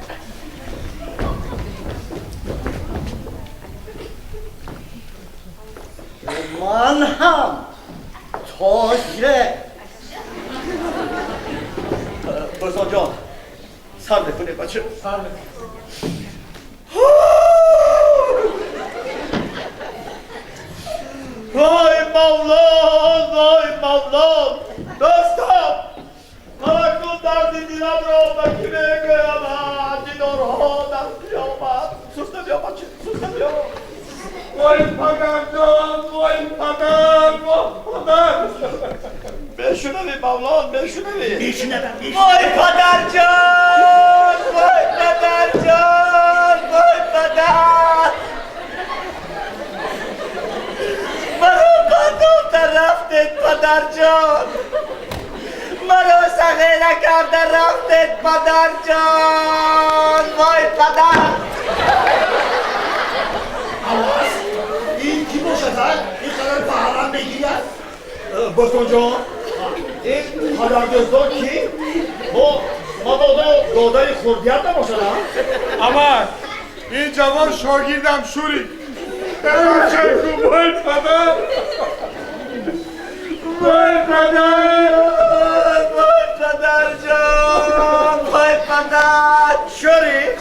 Ман ҳам тоже. Бостонҷон, сар мекунем, бача. Сар мекунем. Вой Мавлон, вой Мавлон! Дӯстам, ман дарди диламро ба кӣ мегӯям? Дидорҳо дар қиёмат. Суста биё, бача, суста биё. Вой падарҷон, вой падар, вой падар. Мешунавӣ, Мавлон, мешунавӣ? Мешунавам. Вой падарҷон, вой падарҷон, вой падар! Маро ба рафтед, падарҷон! Маро сағира карда рафтед, падарҷон! Вой падар! Аваз, ин кӣ бошад, а? Ин қадар баҳрам мегирад? Бостонҷон, ин падардӯстон кӣ? Бо мабодо додари хурдият набошад, а? Амак, ин ҷавон шогирдам Шурик. Вой падар! Вой падар! Вой падарҷон! Вой падар! Шурик,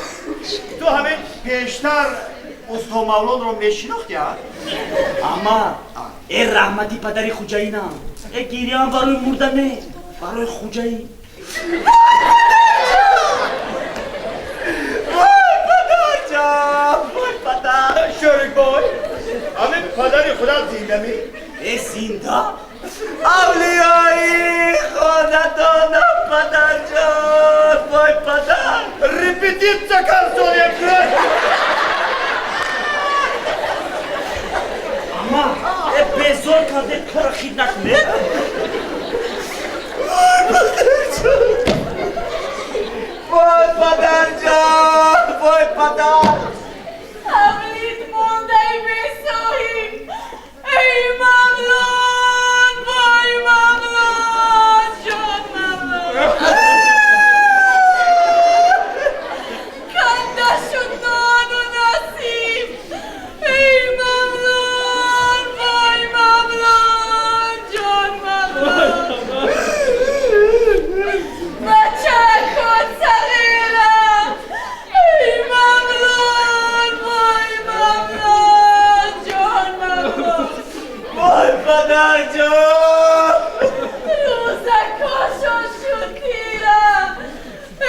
ту ҳамин пештар усто Мавлонро мешинохтӣ, а? Ама, э раҳмати падари хуҷаинам. Э гиряам барои мурда не, барои хуҷаин. Вой падарҷон! Вой падар! Шурик бой, ҳамин падари худат зинда ми? Э зинда? Авлиёи хонадонам, падарҷон! Вой падар! Кредит заказ дорем. Ама, безор карде кора хид накунед. Вой падарҷон, вой падар. Ҳавлит мондаи бесоҳиб. Эй Мавлон, вой Мавлон, ҷон Мавлон. Канда шуд нону насиб. Эй Мавлон, вой Мавлон, ҷон Мавлон. Бачакот сағира. Эй Мавлон, вой Мавлон, ҷон Мавлон. Вой падарҷон. Рӯзакошон шуд тира.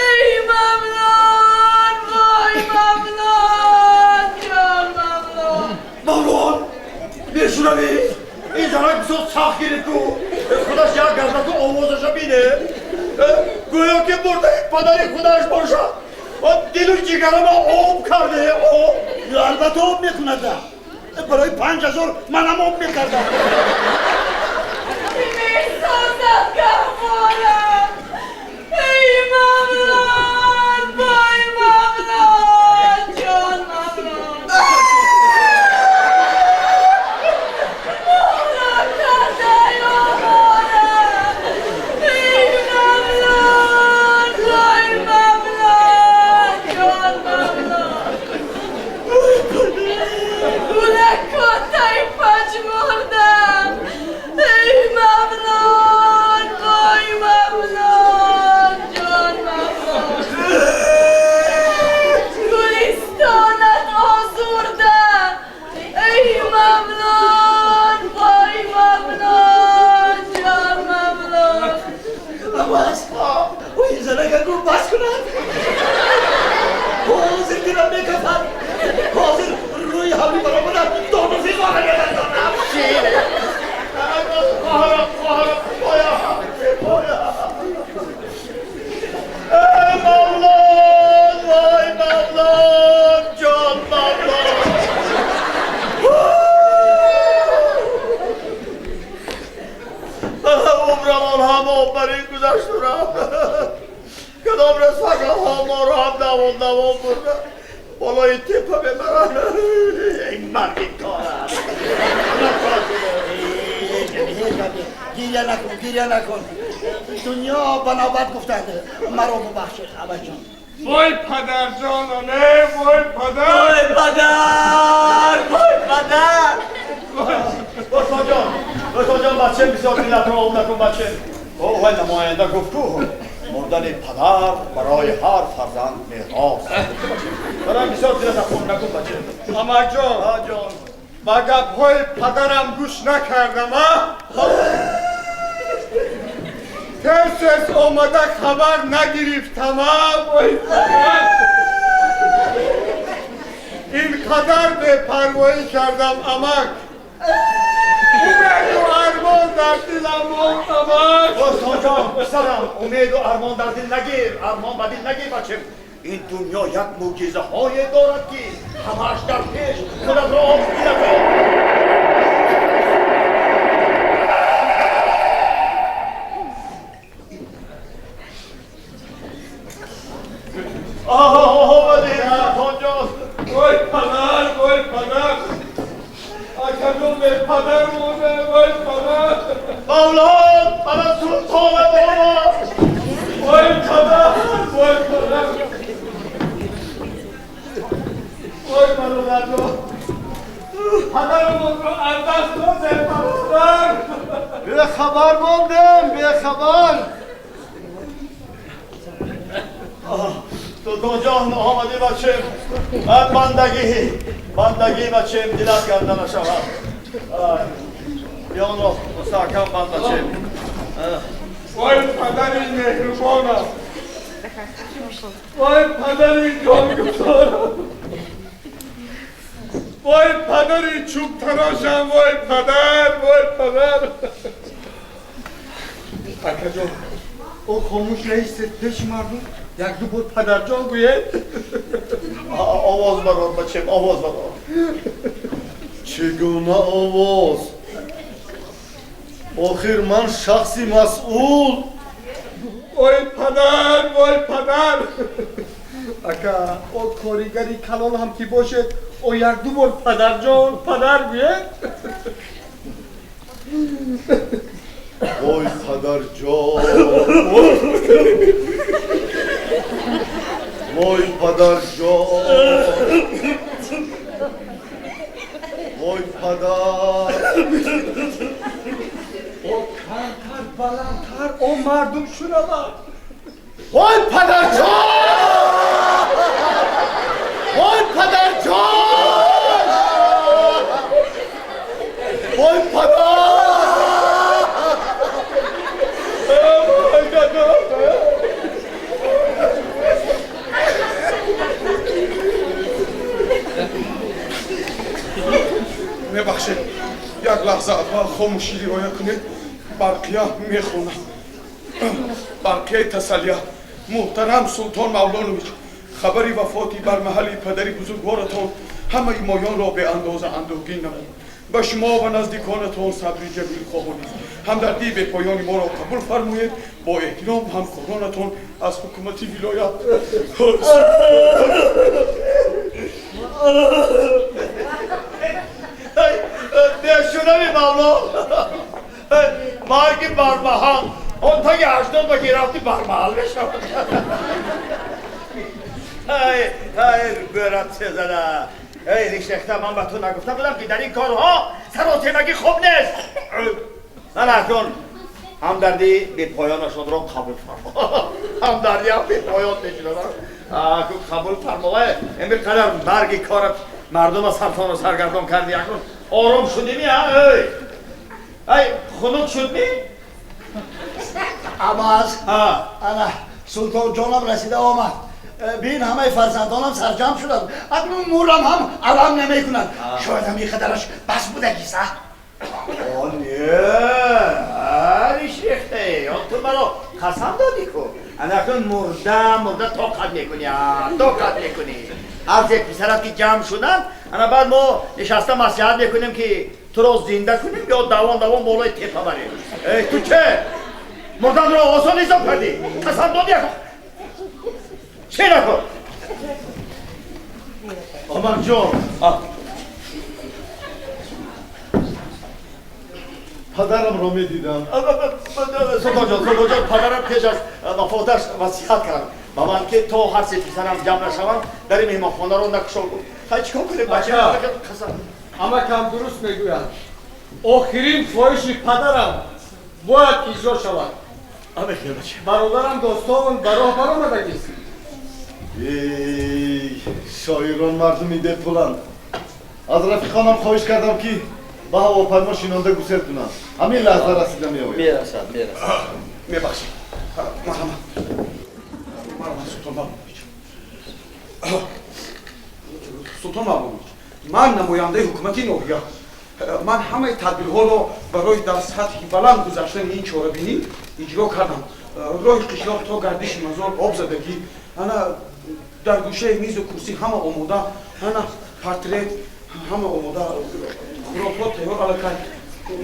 Эй Мавлон, вой Мавлон, ҷон Мавлон. Мавлон, мешунавӣ? Ин занак бисёр сахт гирифт ку. Худаш як газдаку овозаша бине. Гӯё ки мурдаи падари худаш бошад. Дилу ҷигарама об карде, об. Албатта об мекунад. Барои 5000 манам об мекардам. Месозад гаҳвора. Эй Мавлон, вой Мавлон, ҷон Мавлон. Моро кардай овора. Эй Мавлон, вой Мавлон, ҷон Мавлон. Гулакотай паҷмурдам. Эй Мавлон, вой Мавлон, ҷон Мавлон. Гулистонат озурда. Эй Мавлон, вой Мавлон, ҷон Мавлон. Бас, ин занака гуфт бас кунад. Ҳозир дилам мекафад. Ҳозир рӯи ҳавлӣ баромада дону фиғона мебардонам. Хоҳарам, хоҳарам, поя, поя. Эй Мавлон, вой Мавлон, ҷон Мавлон. Умрамон ҳам об бар ин гузашту рафт. Кадом рас фақатҳо моро ҳам давон давон бурда болои тепа мебаранд. Ин марги корам. Гиря накун, гиря накун. Дунё ба навбат гуфтанд. Маро бубахш, абаҷон. Вой падарҷон, не, вой падар. Вой падар, вой падар. Бошоҷон, бошоҷон, бачем, бисёр дилатро об накун, бачем. Вой намоянда гуфт ку мурдани падар барои ҳар фарзанд мерос. Барои бисёр дилата хун накун, бачем. Амакҷон, ҷон. Ба гапҳои падарам гӯш накардам, а? Тез тез омада хабар нагирифтам, а? Вой падар. Ин қадар бепарвоӣ кардам, амак. Умеду армон дар дилам монд, амак. Бостонҷон, писарам, умеду армон дар дил нагир, армон ба дил нагир, бачем. Ин дунё як мӯъҷизаҳое дорад, ки ҳамааш дар пеш. Худатро об дилатро. Омадӣ, Султонҷон. Вой падар, вой падар. Акаҷон бепадар монда, вой падар. Мавлон, мана султонам омад. Вой падар, вой падар. Вой бародарҷон. Падарамонро аз даст додем, бародар. Бехабар мондем, бехабар. Султонҷон, омадӣ, бачем. Бандагӣ, бандагӣ, бачем, дилат ганда нашавад. Биёнро мустаҳкам банд, бачем. Вой падари меҳрубонам. Вой падари ҷонгузорам. Вой падари чӯбтарошам, вой падар, вой падар. Акаҷон, о хомӯш наистед пеши мардум. Як ду бор падарҷон гӯед. Овоз барор, бачем, овоз барор. Чӣ гуна овоз? Охир ман шахси масъул. Ой падар, вой падар. Ака, о коригари калон ҳам ки бошед, о як ду бор падарҷон, падар гӯед. Вой падарҷон, вой падарҷон, вой падар. О камтар, баландтар, о мардум шунавад. Вой падарҷон, вой падарҷон, вой падар. Мебахшед, як лаҳза аввал хомӯшӣ риоя кунед. Барқия мехонам. Барқияи тасаллия. Муҳтарам Султон Мавлонович, хабари вафоти бар маҳалли падари бузургворатон ҳамаи моёнро беандоза андӯҳгин намуд. Ба шумо ва наздиконатон сабри ҷамил хоҳонем. Ҳамдардии бепоёни моро қабул фармоед. Бо эҳтиром ҳамкоронатон аз ҳукумати вилоят. Бешунави мавло, марги бармаҳал, он таги 80 ба гирафти бармаҳал мешавад. Ай, ай, гӯрат сезада. Эй, ришехта, ман ба ту нагуфта будам, ки дар ин корҳо саросемагӣ хуб нест. Ман акнун ҳамдардии бепоёнашонро қабул фармо. Ҳамдардиам бепоён мешунавам. Акун қабул фармо. Эмир қадар марги корат мардума сартону саргардон карди. Акнун ором шудими, а? Эй, ай, хунук шудми? Абаз, ана Султонҷонам расида омад. Бин, ҳамаи фарзандонам сарҷамъ шуданд. Акнун мурам ҳам алам намекунад. Шояд ҳамин қадараш бас будагист, а? О, не, ришрехте, он ту маро қасам додӣ ку. Ана акнун мурда мурда тоқат мекунӣ, тоқат мекунӣ. Ҳар се писарат ки ҷамъ шуданд, ана баъд мо нишаста маслиҳат мекунем, ки туро зинда кунем ё давон давон болои тепа барем. Эй, ту че? Мурданро осон ҳисоб кардӣ? Қасам додӣ акун. Чӣ накун? Омарҷон, падарамро медидам. Султонҷон, Султонҷон, падарам пеш аз вафоташ васиҳат кард ба ман, ки то ҳар се писарам ҷамъ нашаванд, дар ин меҳмонхонаро накушо. Хай, чӣ кор кунем, бача? Қасам. Амакам дуруст мегӯяд. Охирин хоҳиши падарам бояд иҷро шавад. Амехел, бача. Бародарам Достон ба роҳ баромадагист. Эй, шоирон мардуми бепуланд. Аз рафиқонам хоҳиш кардам, ки ба ҳавопаймо шинонда гусел кунанд. Ҳамин лаҳза расида меояд. Мерасад, мерасад. Мебахшед. Марҳамат. Марҳамат, Султон Мавлонович. Султон Мавлонович, ман намояндаи ҳукумати ноҳия. Ман ҳамаи тадбирҳоро барои дар сатҳи баланд гузаштани ин чорабинӣ иҷро кардам. Роҳи қишлоқ то гардиши мазор обзадагӣ, ана дар гӯшаи мизу курсӣ ҳама омода, ана портрет ҳама омода, хӯрокҳо тайёр аллакай.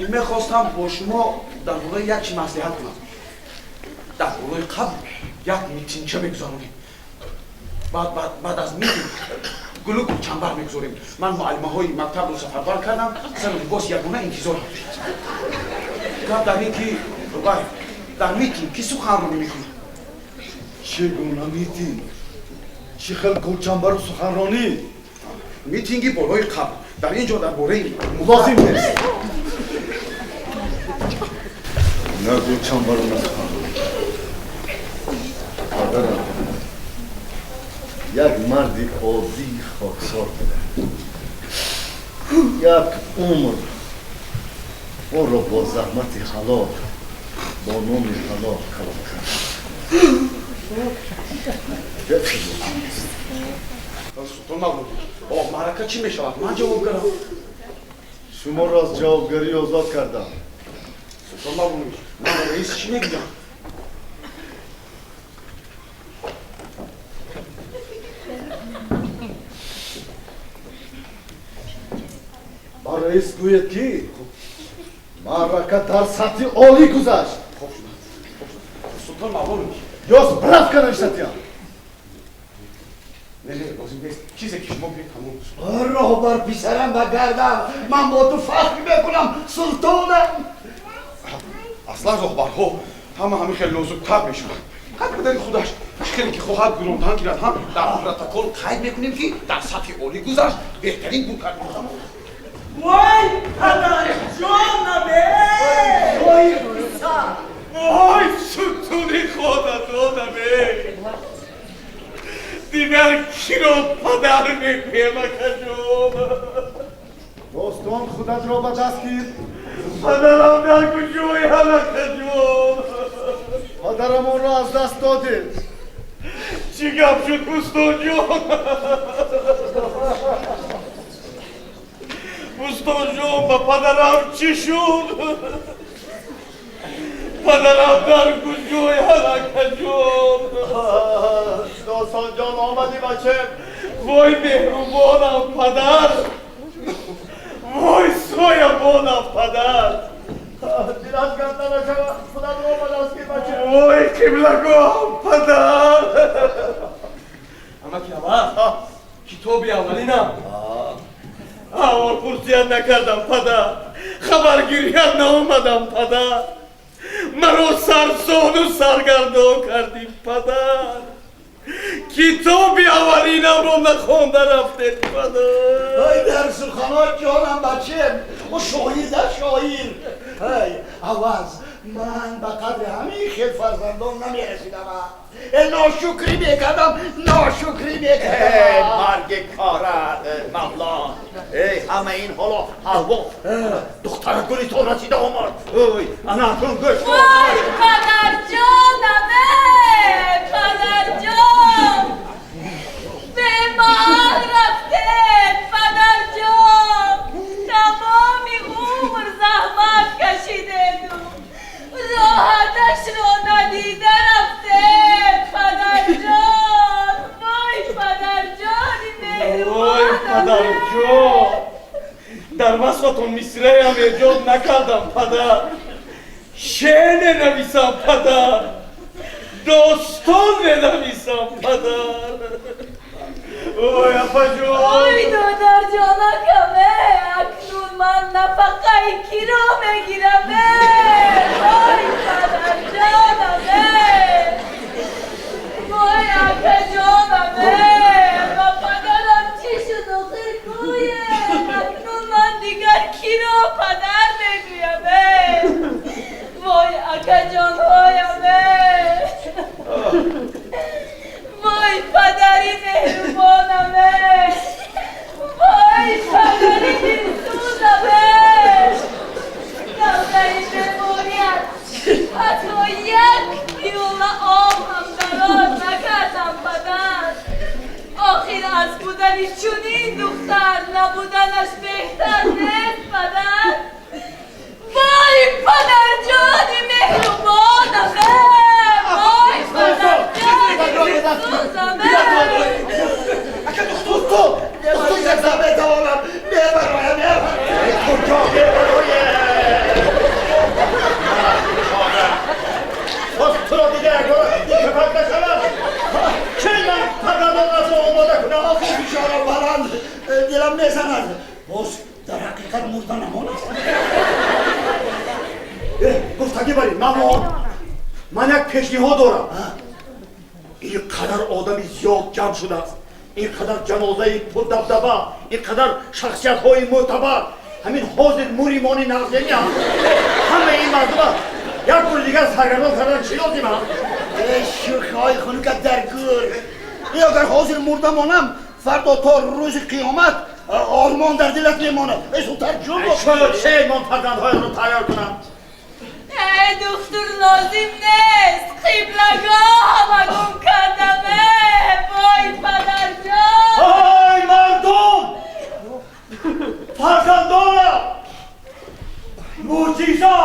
Мехостам бо шумо дар бораи як чи маслиҳат кунам. Дар болои қабр як митингча мегузаронем. Баъд аз митинг гулу гулчанбар мегузорем. Ман муаллимаҳои мактабро сафарбар кардам, сару либос ягона интизорам. Гап дар ин ки вай дар митинг ки суханронӣ мекунад? Чӣ гуна митинг? Чӣ хел гулчанбару суханронӣ? Митинги болои қабр. Дар ин ҷо дар бораи лозим нест. На гулчанбару на суханронӣ. Падарам як марди оддии хоксор буда. Як умр онро бо заҳмати ҳалол, бо номи ҳалол калон кард. Султон Мавлонович, о, маърака чӣ мешавад? Ман ҷавобгарам. Шуморо аз ҷавобгарӣ озод кардам. Султон Мавлонович, ман ба раис чӣ мегӯям? Раис гӯяд ки маърака дар сатҳи олӣ гузашт. Хуб шуд. Султон Мавлонович. Ё справка нависатиям. Не, не, лозим нест. Чизе ки шумо гӯед ҳамон. Роҳбар писарам ба гардам. Ман бо ту фахр мекунам, султонам. Аслан роҳбарҳо ҳама ҳамин хеле нозуктар мешаванд. Ҳар падари худаш хеле ки хоҳад гурондан гирад ҳам дар протокол қайд мекунем ки дар сатҳи олӣ гузашт, беҳтарин буд кард. Вой падарҷонам! Вой писар! Вой сутуни худатонам! Дигар киро падар мегӯям акаҷон? Достон худатро ба даст гир. Падарам дар куҷоям акаҷон? Падарамонро аз даст додед. Чӣ гап шуд Бустонҷон? Бустонҷон ба падарам чӣ шуд? Падарам дар куҷоям акаҷон? Достонҷон омадӣ бачем. Вой меҳрубонам падар! Вой соябонам падар! Дилат ганда нашавад, худатро ба даст гир бачем. Вой қиблагоҳам падар! Амаки аввал китоби аввалинам. Аҳволпурсият накардам падар, хабаргирият наомадам падар. Маро сарсону саргардон кардӣ падар. Китоби аввалинамро нахонда рафтед падар. Ай дар сухано ҷонам бачем. О шоир да шоир. Ай аваз ман ба қадри ҳамин хел фарзандон намерасидам. Ношукрӣ мекардам, ношукрӣ мекардам. Марги корат Мавлон. Эй ҳама ин ҳоло ҳалво. Духтара гули то расида омад. Ой, ана акун гӯш. Вой падарҷонам, падарҷон! Бемаҳал рафтед, падарҷон! Тамоми умр заҳмат кашидеду роҳаташро надида рафтед, падарҷон! Вой падарҷони меҳрубонам! Вой падарҷон! Дар васфатон мисраям эҷод накардам падар. Шеър менависам падар. Достон менависам падар. Ой апаҷон! Ой додарҷонакам, акнун ман нафақаи киро мегирам? Вой падарҷонам! Вой акаҷонам! Ба падарам чӣ шуд охир гӯе? Акнун ман дигар киро падар мегӯям? Вой акаҷонҳоям! Вой падари меҳрубонам! Вой падари дилсӯзам! Давраи беморият ҳатто як пиёла об ҳам дароз накардам падар. Охир аз будани чунин духтар набуданаш беҳтар нест падар. Вой падарҷони меҳрубонам! Вой падарҷони дилсӯзам! Духтур, духтур якза метавонам. Мебароям, мебароям. Куҷо мебароям? Боз туро дигар кафак нашавад. Чӣ ман падаронатро омода кунам? Охир фишорам баланд, дилам мезанад. Боз дар ҳақиқат мурда намонад. Гуфтагӣ баред, Мавлон. Ман як пешниҳод дорам. Ин қадар одами зиёд ҷамъ шудааст. Ин қадар ҷанозаи пурдабдаба, ин қадар шахсиятҳои мӯътабар. Ҳамин ҳозир муримони нағзени ҳам. Ҳамаи ин мардума як бори дигар саргардон кардан чӣ лозим аст? Эй шӯхиҳои хунука дар гӯр. Агар ҳозир мурда монам, фардо то рӯзи қиёмат ормон дар дилат мемонад. Эй зудтар ҷон бош. Чӣ ман фарзандҳоятро тайёр кунам? Эй духтур лозим нест. Қиблагоҳ ҳама гум кардам. Вой падарҷон! Ай мардум! Фарзандонам! Мӯъҷиза!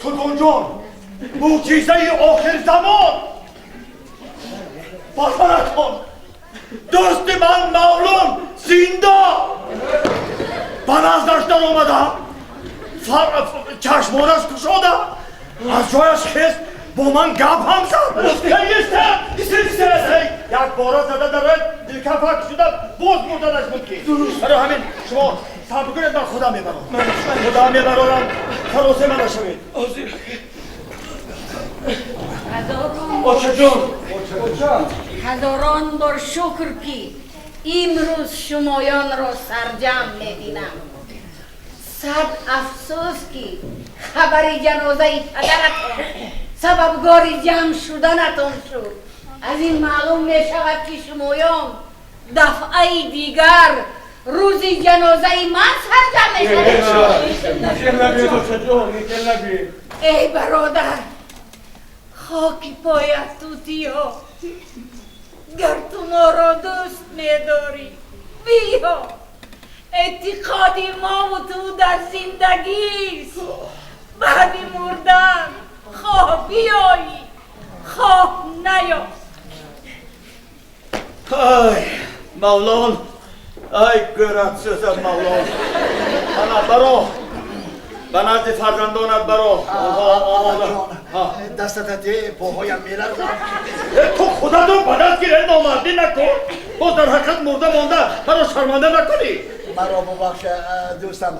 Султонҷон! Мӯъҷизаи охирзамон! Ба саратон! Дӯсти ман Мавлон зинда! Ба наздаш даромадам, чашмонаш кушода, аз ҷояш хест, бо ман гап ҳам зад. Як бора зада дарояд, дилкафак шуда боз мурданаш мумкин. Барои ҳамин шумо сабр кунед, ман худам мебарам. Худам мебарорам, саросема нашавед. Очаҷон, ҳазорон бор шукр, ки имрӯз шумоёнро сарҷамъ мебинам. Сад афсӯс, ки хабари ҷанозаи падаратон сабабгори ҷамъ шуданатон шуд. Аз ин маълум мешавад, ки шумоён дафъаи дигар рӯзи ҷанозаи ман сарҷамъ мешавед. Эй бародар, хоки поят тутиё, гар ту моро дӯст медорӣ, биё. Эътиқоди мову ту дар зиндагист. Баъди мурдан хоҳ биёӣ, хоҳ наё. Ай Мавлон, ай гӯрат сӯзад Мавлон. Ана баро, ба назди фарзандонат баро. Дастат поҳоям меларзад. Ту худатро ба даст гир, номардӣ накун. Боз дар ҳақиқат мурда монда маро шарманда накунӣ. Маро бубахш, дӯстам,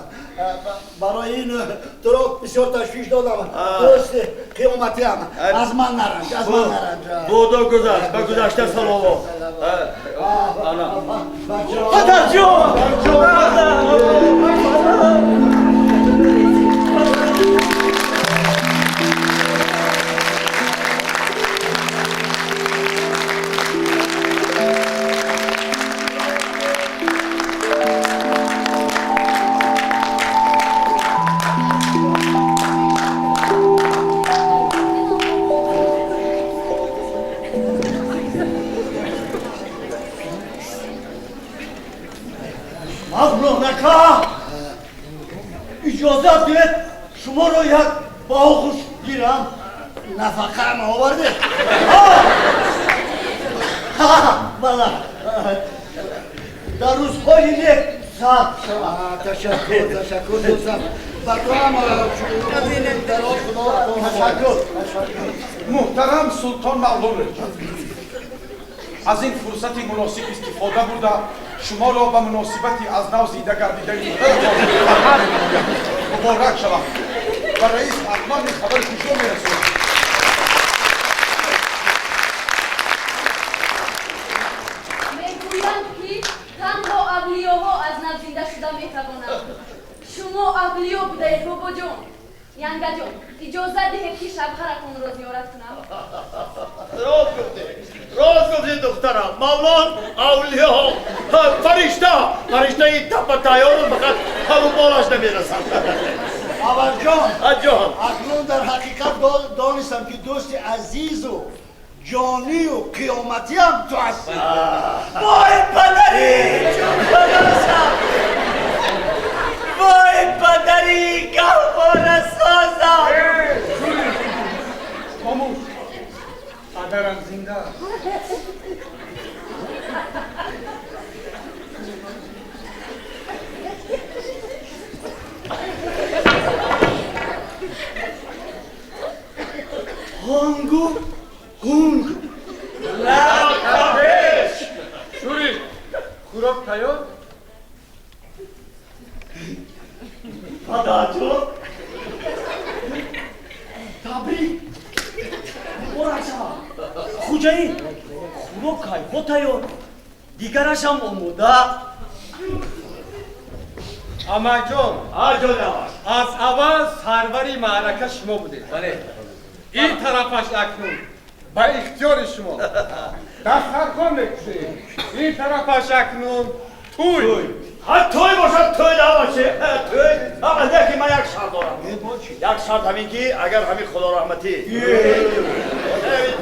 барои ин туро бисёр ташвиш додам. Дӯсти қиёматиам, аз ман наранҷ, аз ман наранҷ. Бодо гузашт, ба гузашта салово. Падарҷон! Иҷозат диҳед, шуморо як ба оғӯш гирам. Нафақаам оварде? Бала, дар рӯзҳои нек сабр шавад. Ташаккур, ташаккур, дӯстам. Ба ту ҳам дароз Худо. Ташаккур. Муҳтарам Султон Мавлонович, аз ин фурсати муносиб истифода бурда шуморо ба муносибати аз нав зинда гардидани падаратон муборак шавам. Ба раис ҳатман ин хабари хушро мерасонам. Мегӯянд, ки танҳо авлиёҳо аз нав зинда шуда метавонанд. Шумо авлиё будаед, бобоҷон. Янгаҷон, иҷозат диҳед, ки шавҳаратонро зиёрат кунам. Рост гуфтӣ, рост гуфтӣ, духтарам. Мавлон авлиё, фаришта, фариштаи тапа тайёру фақат пару болаш намерасад. Аварҷон, Аҷон, акнун дар ҳақиқат донистам, ки дӯсти азизу ҷонию қиёматиам ту ҳастӣ. Вой падари ҷонпарасам! Вой падари гаҳворасозам! Хомӯш, падарам зинда аст. Ҳангу ҳунг. Лаб Шури, хӯрок тайёр? Падарҷон, табрик, муборак шавад. Хуҷаин, хӯрок кайҳо тайёр, дигарашам омода. Амакҷон, Аҷон, аваш. Аз аввал сарвари маърака шумо будед. Ин тарафаш акнун ба ихтиёри шумо. Дастархон мекушем. Ин тарафаш акнун тӯй. Ҳа, тӯй бошад, тӯй даваши тӯй. Лекин ман як шарт дорам. Як шарт ҳамин, ки агар ҳамин Худо раҳматӣ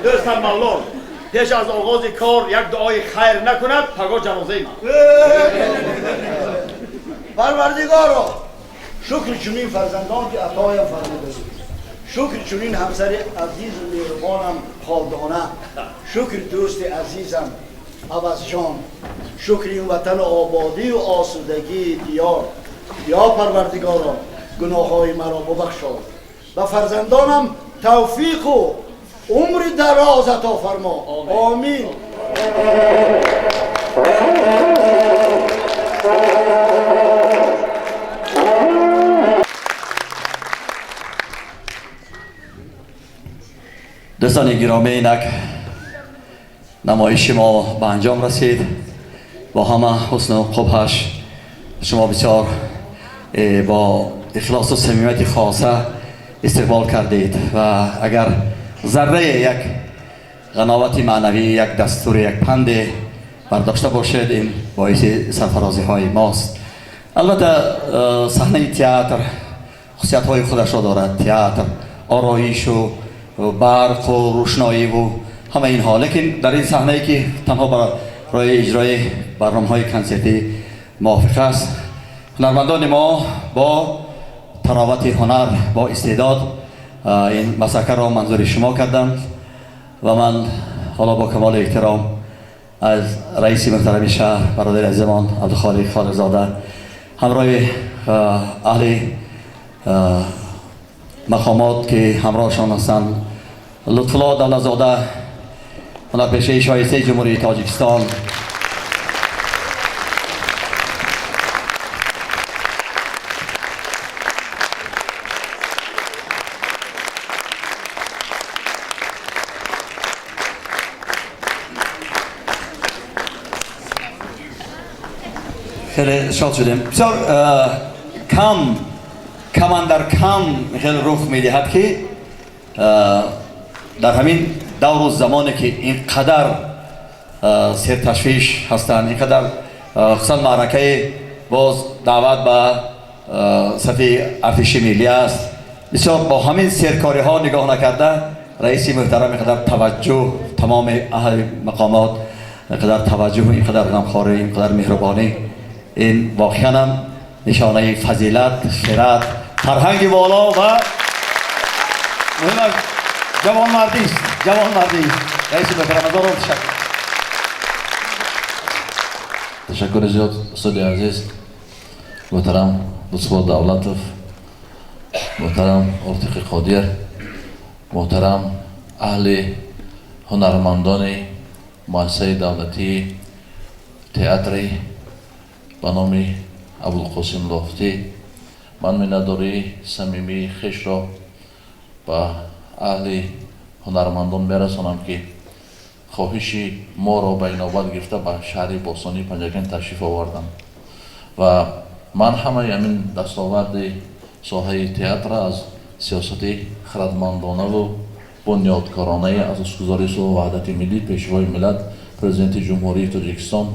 дӯстам Мавлон пеш аз оғози кор як дуои хайр накунад, пагоҳ ҷанозаи ман. Парвардигоро, шукри чунин фарзандон, ки атоям фармудаӣ. Шукри чунин ҳамсари азизу меҳрубонам Холдона. Шукри дӯсти азизам Авазҷон. Шукри ин ватану ободию осудагии диёр. Ё Парвардигоро, гуноҳҳои маро бубахшо, ба фарзандонам тавфиқу умри дароз ато фармо. Омин. Дӯстони гиромӣ, инак намоиши мо ба анҷом расид бо ҳама ҳусну қубҳаш. Шумо бисёр бо ихлосу самимияти хоса истиқбол кардед ва агар зарраи як ғановати маънавӣ, як дастур, як панде бардошта бошед, ин боиси сарфарозиҳои мост. Албатта, саҳнаи театр хусусиятҳои худашро дорад. Театр ороишу барқу рӯшноиву ҳама инҳо, лекин дар ин саҳнае ки танҳо барои иҷрои барномаҳои консертӣ мувофиқ аст, ҳунармандони мо бо таровати ҳунар, бо истеъдод ин масакаро манзури шумо карданд ва ман ҳоло бо камоли эҳтиром аз раиси муҳтарами шаҳр, бародари азизамон Абдухолиқ Холиқзода, ҳамроҳи аҳли мақомот ки ҳамроҳшон ҳастанд, Лутфулло Давлатзода, ҳунарпешаи шоистаи Ҷумҳурии Тоҷикистон, хеле шод шудем. Бисёр кам камандар кам хеле рух медиҳад, ки дар ҳамин давру замоне ки ин қадар серташвиш ҳастанд, ин қадар, хусусан маъракаи боз даъват ба сафи артиши миллӣ аст, бисёр бо ҳамин серкориҳо нигоҳ накарда, раиси муҳтарам ин қадар таваҷҷӯҳ, тамоми аҳли мақомот ин қадар таваҷҷӯҳ, ин қадар ғамхорӣ, ин қадар меҳрубонӣ, ин воқеан ҳам нишонаи фазилат, хират, фарҳанги воло ва муҳимаш ҷавонмардист. Ҷавонмардист. Раиси муҳтарам, ҳазорон ташаккур. Ташаккури зиёд, устоди азиз муҳтарам Лутфулло Давлатов, муҳтарам Ортиқи Қодир, муҳтарам аҳли ҳунармандони муассисаи давлатии театри ба номи Абулқосим Лоҳутӣ. Ман миннатдории самимии хешро ба аҳли ҳунармандон мерасонам, ки хоҳиши моро ба инобат гирифта ба шаҳри бостонии Панҷакент ташриф оварданд ва ман ҳамаи ҳамин дастоварди соҳаи театра аз сиёсати хирадмандонаву бунёдкоронаи асосгузори сулҳу ваҳдати миллӣ, Пешвои миллат, Президенти Ҷумҳурии Тоҷикистон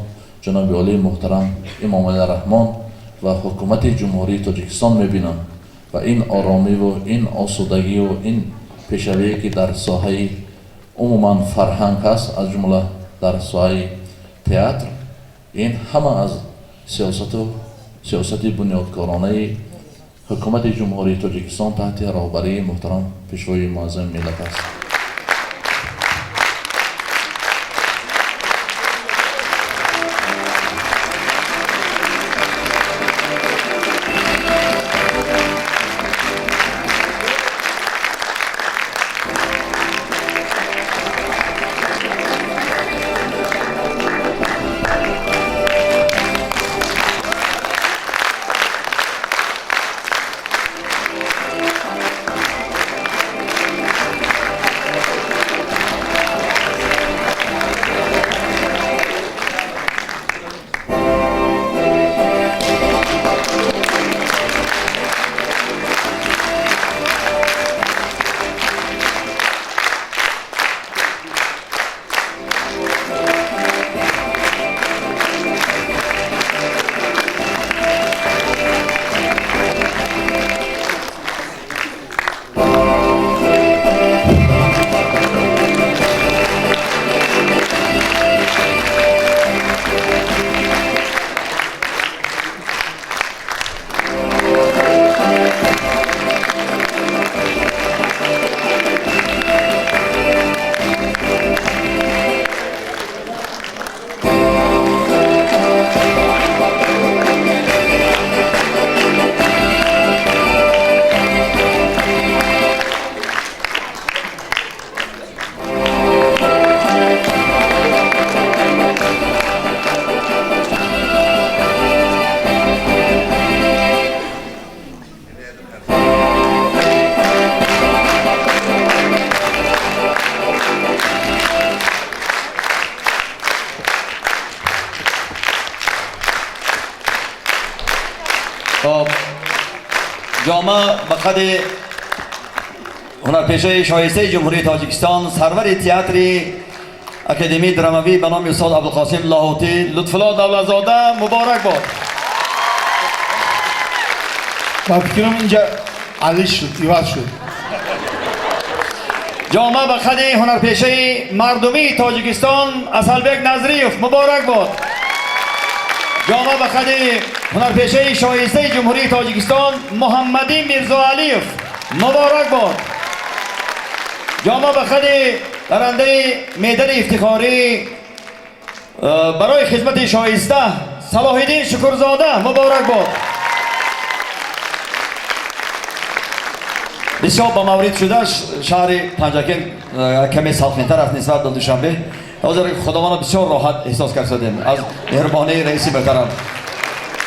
ҷаноби олии муҳтарам Эмомалӣ Раҳмон ва ҳукумати Ҷумҳурии Тоҷикистон мебинам ва ин оромиву ин осудагиву ин пешравие ки дар соҳаи умуман фарҳанг ҳаст, аз ҷумла дар соҳаи театр, ин ҳама аз сиёсати бунёдкоронаи ҳукумати Ҷумҳурии Тоҷикистон таҳти роҳбарии муҳтарам Пешвои муаззами миллат аст. خب جامعه به قد هنرپیشه شایسته جمهوری تاجیکستان، سرور تئاتر اکادمی دراموی به نام استاد عبدالقاسم لاهوتی، لطف‌الله دولت‌زاده مبارک باد. با فکرم اینجا علی شد، ایواد شد. جامعه به قد هنرپیشه مردمی تاجیکستان عسلبک نظریف مبارک باد. جامعه به قد هنرپیشه شایسته جمهوری تاجیکستان محمدی میرزا علیف مبارک باد. جامعه به قد برنده مدال افتخاری برای خدمت شایسته صلاح الدین شکرزاده مبارک باد. بسیار با مورد شده شهر پنجکند کمی سالخینتر است نسبت به دوشنبه. حاضر خداوند بسیار راحت احساس کردیم از مهربانی رئیس محترم.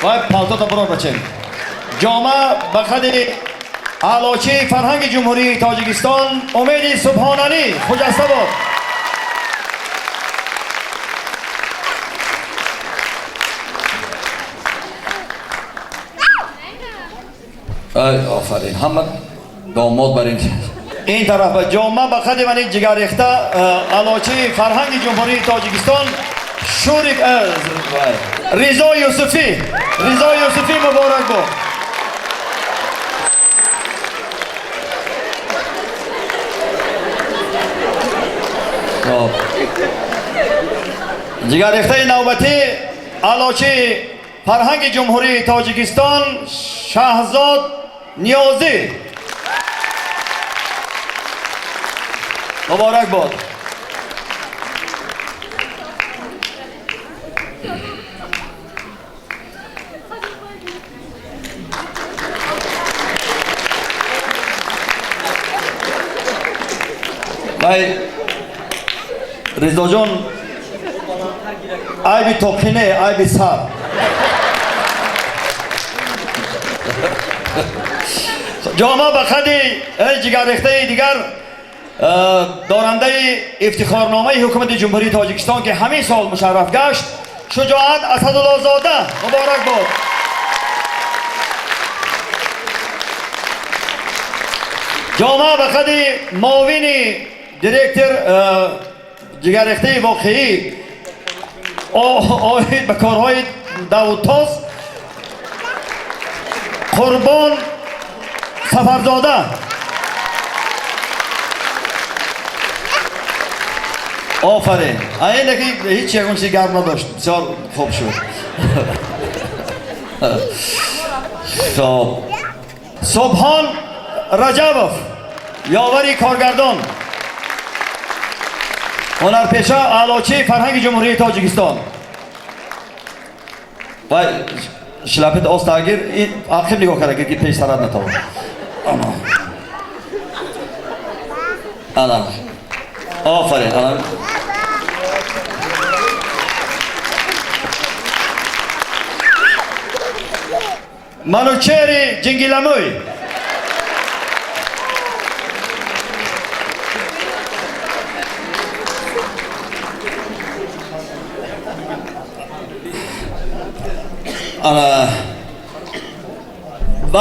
وای پالتو تا برار بچین. جامعه به قد اعلاچی فرهنگ جمهوری تاجیکستان امید سبحانعلی خجسته باد. ای آفرین، همه داماد بر این طرف. جامعه به قد من جگر ریخته اعلاچی فرهنگ جمهوری تاجیکستان شوری رضا یوسفی، رضا یوسفی مبارک باد. جگر ریخته نوبتی اعلاچی فرهنگ جمهوری تاجیکستان شهزاد نیازی مبارک باد. وای رضا جان، عیب توقینه، عیب سر. جامعه به قد جگر ریخته دیگر دارنده افتخارنامه حکومت جمهوری تاجیکستان که همین سال مشرف گشت شجاعت اسدالله زاده مبارک باد. جامعه به قد معاون دیرکتور جگر ریخته واقعی آید به کارهای داوودتاز قربان سفرزاده. آفرین، این که هیچ یکون چیزی گرم نداشت، بسیار خوب شد. خب سبحان رجبوف یاوری کارگردان، هنرپیشه اعلاچی فرهنگ جمهوری تاجیکستان. وای شلپت آس تغییر این عقب نگاه کرده که پیش سرد نتوان. انا آفرین. انا منوچهر جنگیلموی. انا و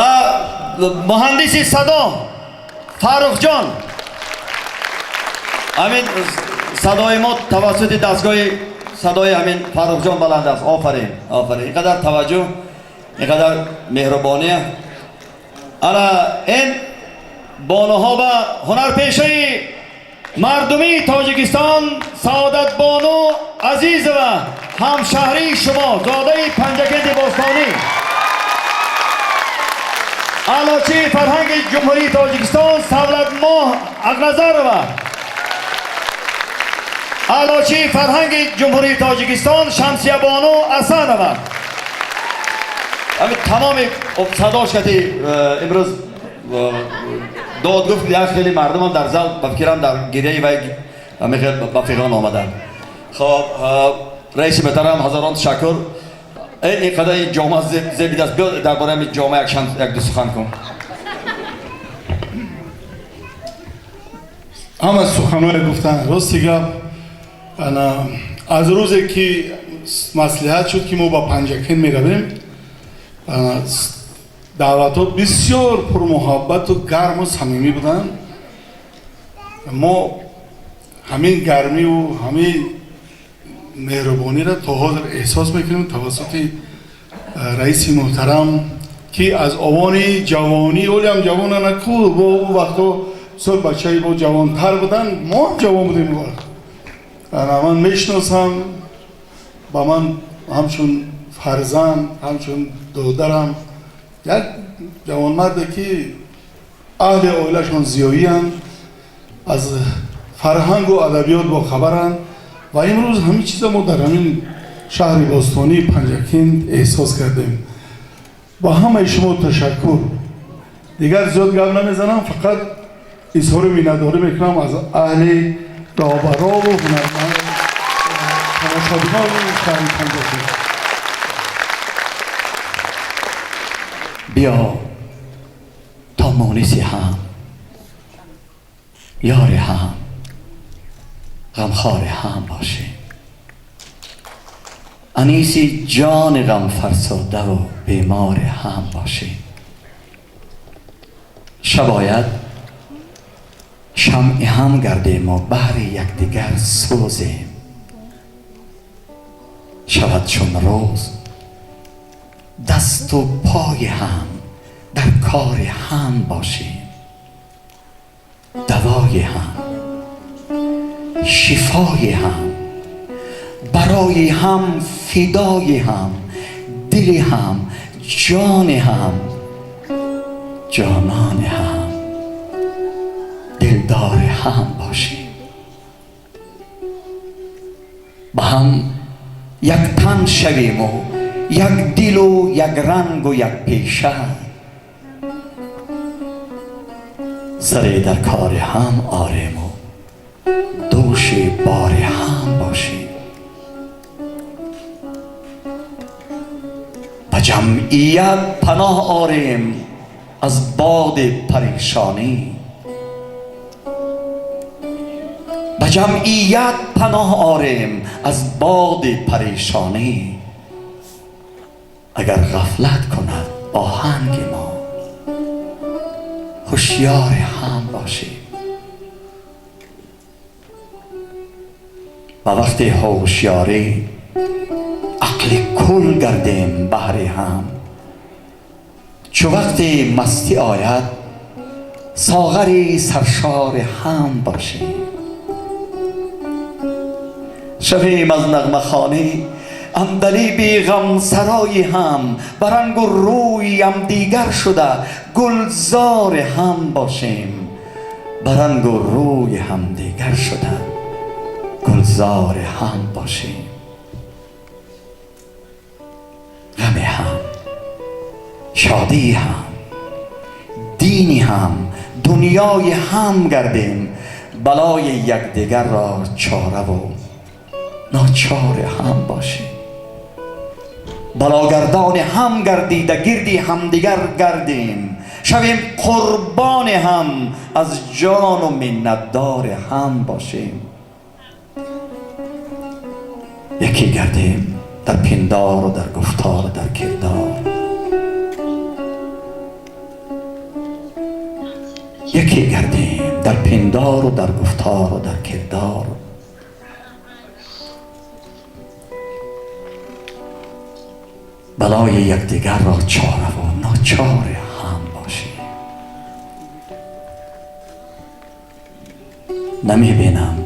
مهندس صدا فرخ جان. همین صدای ما توسط دستگاه صدای همین فرخ جان بلند است. آفرین، آفرین، اینقدر توجه، اینقدر مهربانی. انا این بانوها و هنرپیشه مردمی تاجیکستان سعادت بانو عزیز و همشهری شما زاده پنجکند باستانی، اعلاچی فرهنگ جمهوری تاجیکستان سولت ماه اقنظرova، اعلاچی فرهنگ جمهوری تاجیکستان شمسیه بانو حسنova. همین تمام صداش کتی امروز داد گفت یک خیلی مردم هم در زل به فکرم در گریه و به فیغان آمدن. خب رئیس محترم هزاران تشکر. اینقدر این جامعه زیبیده است، بیا درباره این جامعه یک دو سخن کن. همه سخنهای گفتن راستی گپ. از روزی که مصلحت شد که ما با پنجکند میرویم، Даъватҳо бисёр пурмуҳаббату гарму самимӣ буданд. Мо ҳамин гармиву ҳамин меҳрубониро то ҳозир эҳсос мекунем тавассути раиси муҳтарам, ки аз овони ҷавонӣ, ҳолиам ҷавона наку, бо ӯ вақтҳо бисёр бачаи бо ҷавонтар буданд, мо ҳам ҷавон будем. Вақт ман мешиносам, ба ман ҳамчун фарзанд, ҳамчун додарам, як ҷавонмарде ки аҳли оилашон зиёиянд, аз фарҳангу адабиёт бохабаранд ва имрӯз ҳамин чиза мо дар ҳамин шаҳри бостонии Панҷакент эҳсос кардем. Ба ҳамаи шумо ташаккур. Дигар зиёд гап намезанам, фақат изҳори миннатдорӣ мекунам аз аҳли роҳбарову ҳунарманд, тамошобинони шаҳри Панҷакент. Биё то муниси ҳам, ёри ҳам, ғамхори ҳам бошем. Аниси ҷони ғам фарсудаву бемори ҳам бошем. Шабояд шамъи ҳам гардему баҳри якдигар сӯзем. Шавад чун рӯз дасту пои ҳам дар кори ҳам бошем. Давои ҳам, шифои ҳам, барои ҳам фидои ҳам, дили ҳам, ҷони ҳам, ҷонони ҳам, дилдори ҳам бошем. Ба ҳам як тан шавему як дилу як рангу як пеша, саре дар кори ҳам орему дӯши бори ҳам бошем. Ба ҷамъият паноҳ орем аз боди парешонӣ, ба ҷамъият паноҳ орем аз боди парешонӣ. Агар ғафлат кунад оҳанги мо, ҳушёри ҳам бошем. Ба вақти ҳушёрӣ ақли кул гардем баҳри ҳам, чу вақти мастӣ ояд соғари саршори ҳам бошем. Шавем аз нағмахонӣ андалиби ғамсарои ҳам, ба рангу рӯи ҳамдигар шуда гулзори ҳам бошем. Ба рангу рӯи ҳамдигар шуда гулзори ҳам бошем. Ғами ҳам, шодии ҳам, дини ҳам, дунёи ҳам гардем, балои якдигарро чораву ночори ҳам бошем. Балогардони ҳам гардида гирди ҳамдигар гардем, шавем қурбони ҳам, аз ҷону миннатдори ҳам бошем. Яке гардем дар пиндору дар гуфтору дар кирдор, яке гардем дар пиндору дар гуфтору дар кирдор. Балои якдигарро чораву ночори ҳам бошем. Намебинам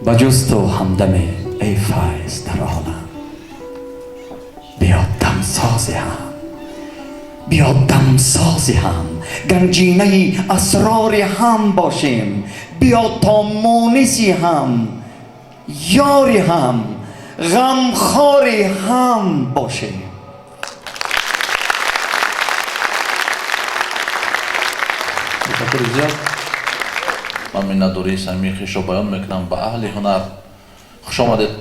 ба ҷуз ту ҳамдаме эй файз дар олам, биё дамсози ҳам, биё дамсози ҳам, ганҷинаи асрори ҳам бошем. Биё то муниси ҳам, ёри ҳам, ғамхори ҳам бошем. Ташаккури зиёд. Ман миннатдории самимии хешро баён мекунам ба аҳли ҳунар. Хуш омадед,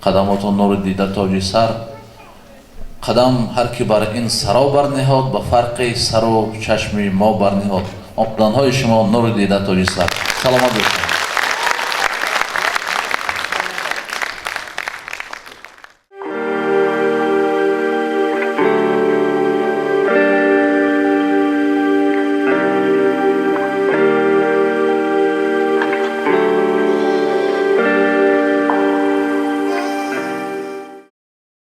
қадамотон нури дида тоҷи сар. Қадам ҳар ки бар ин саро барниҳод, ба фарқи сару чашми мо барниҳод. Омаданҳои шумо нури дида тоҷи сар. Саломат бошед.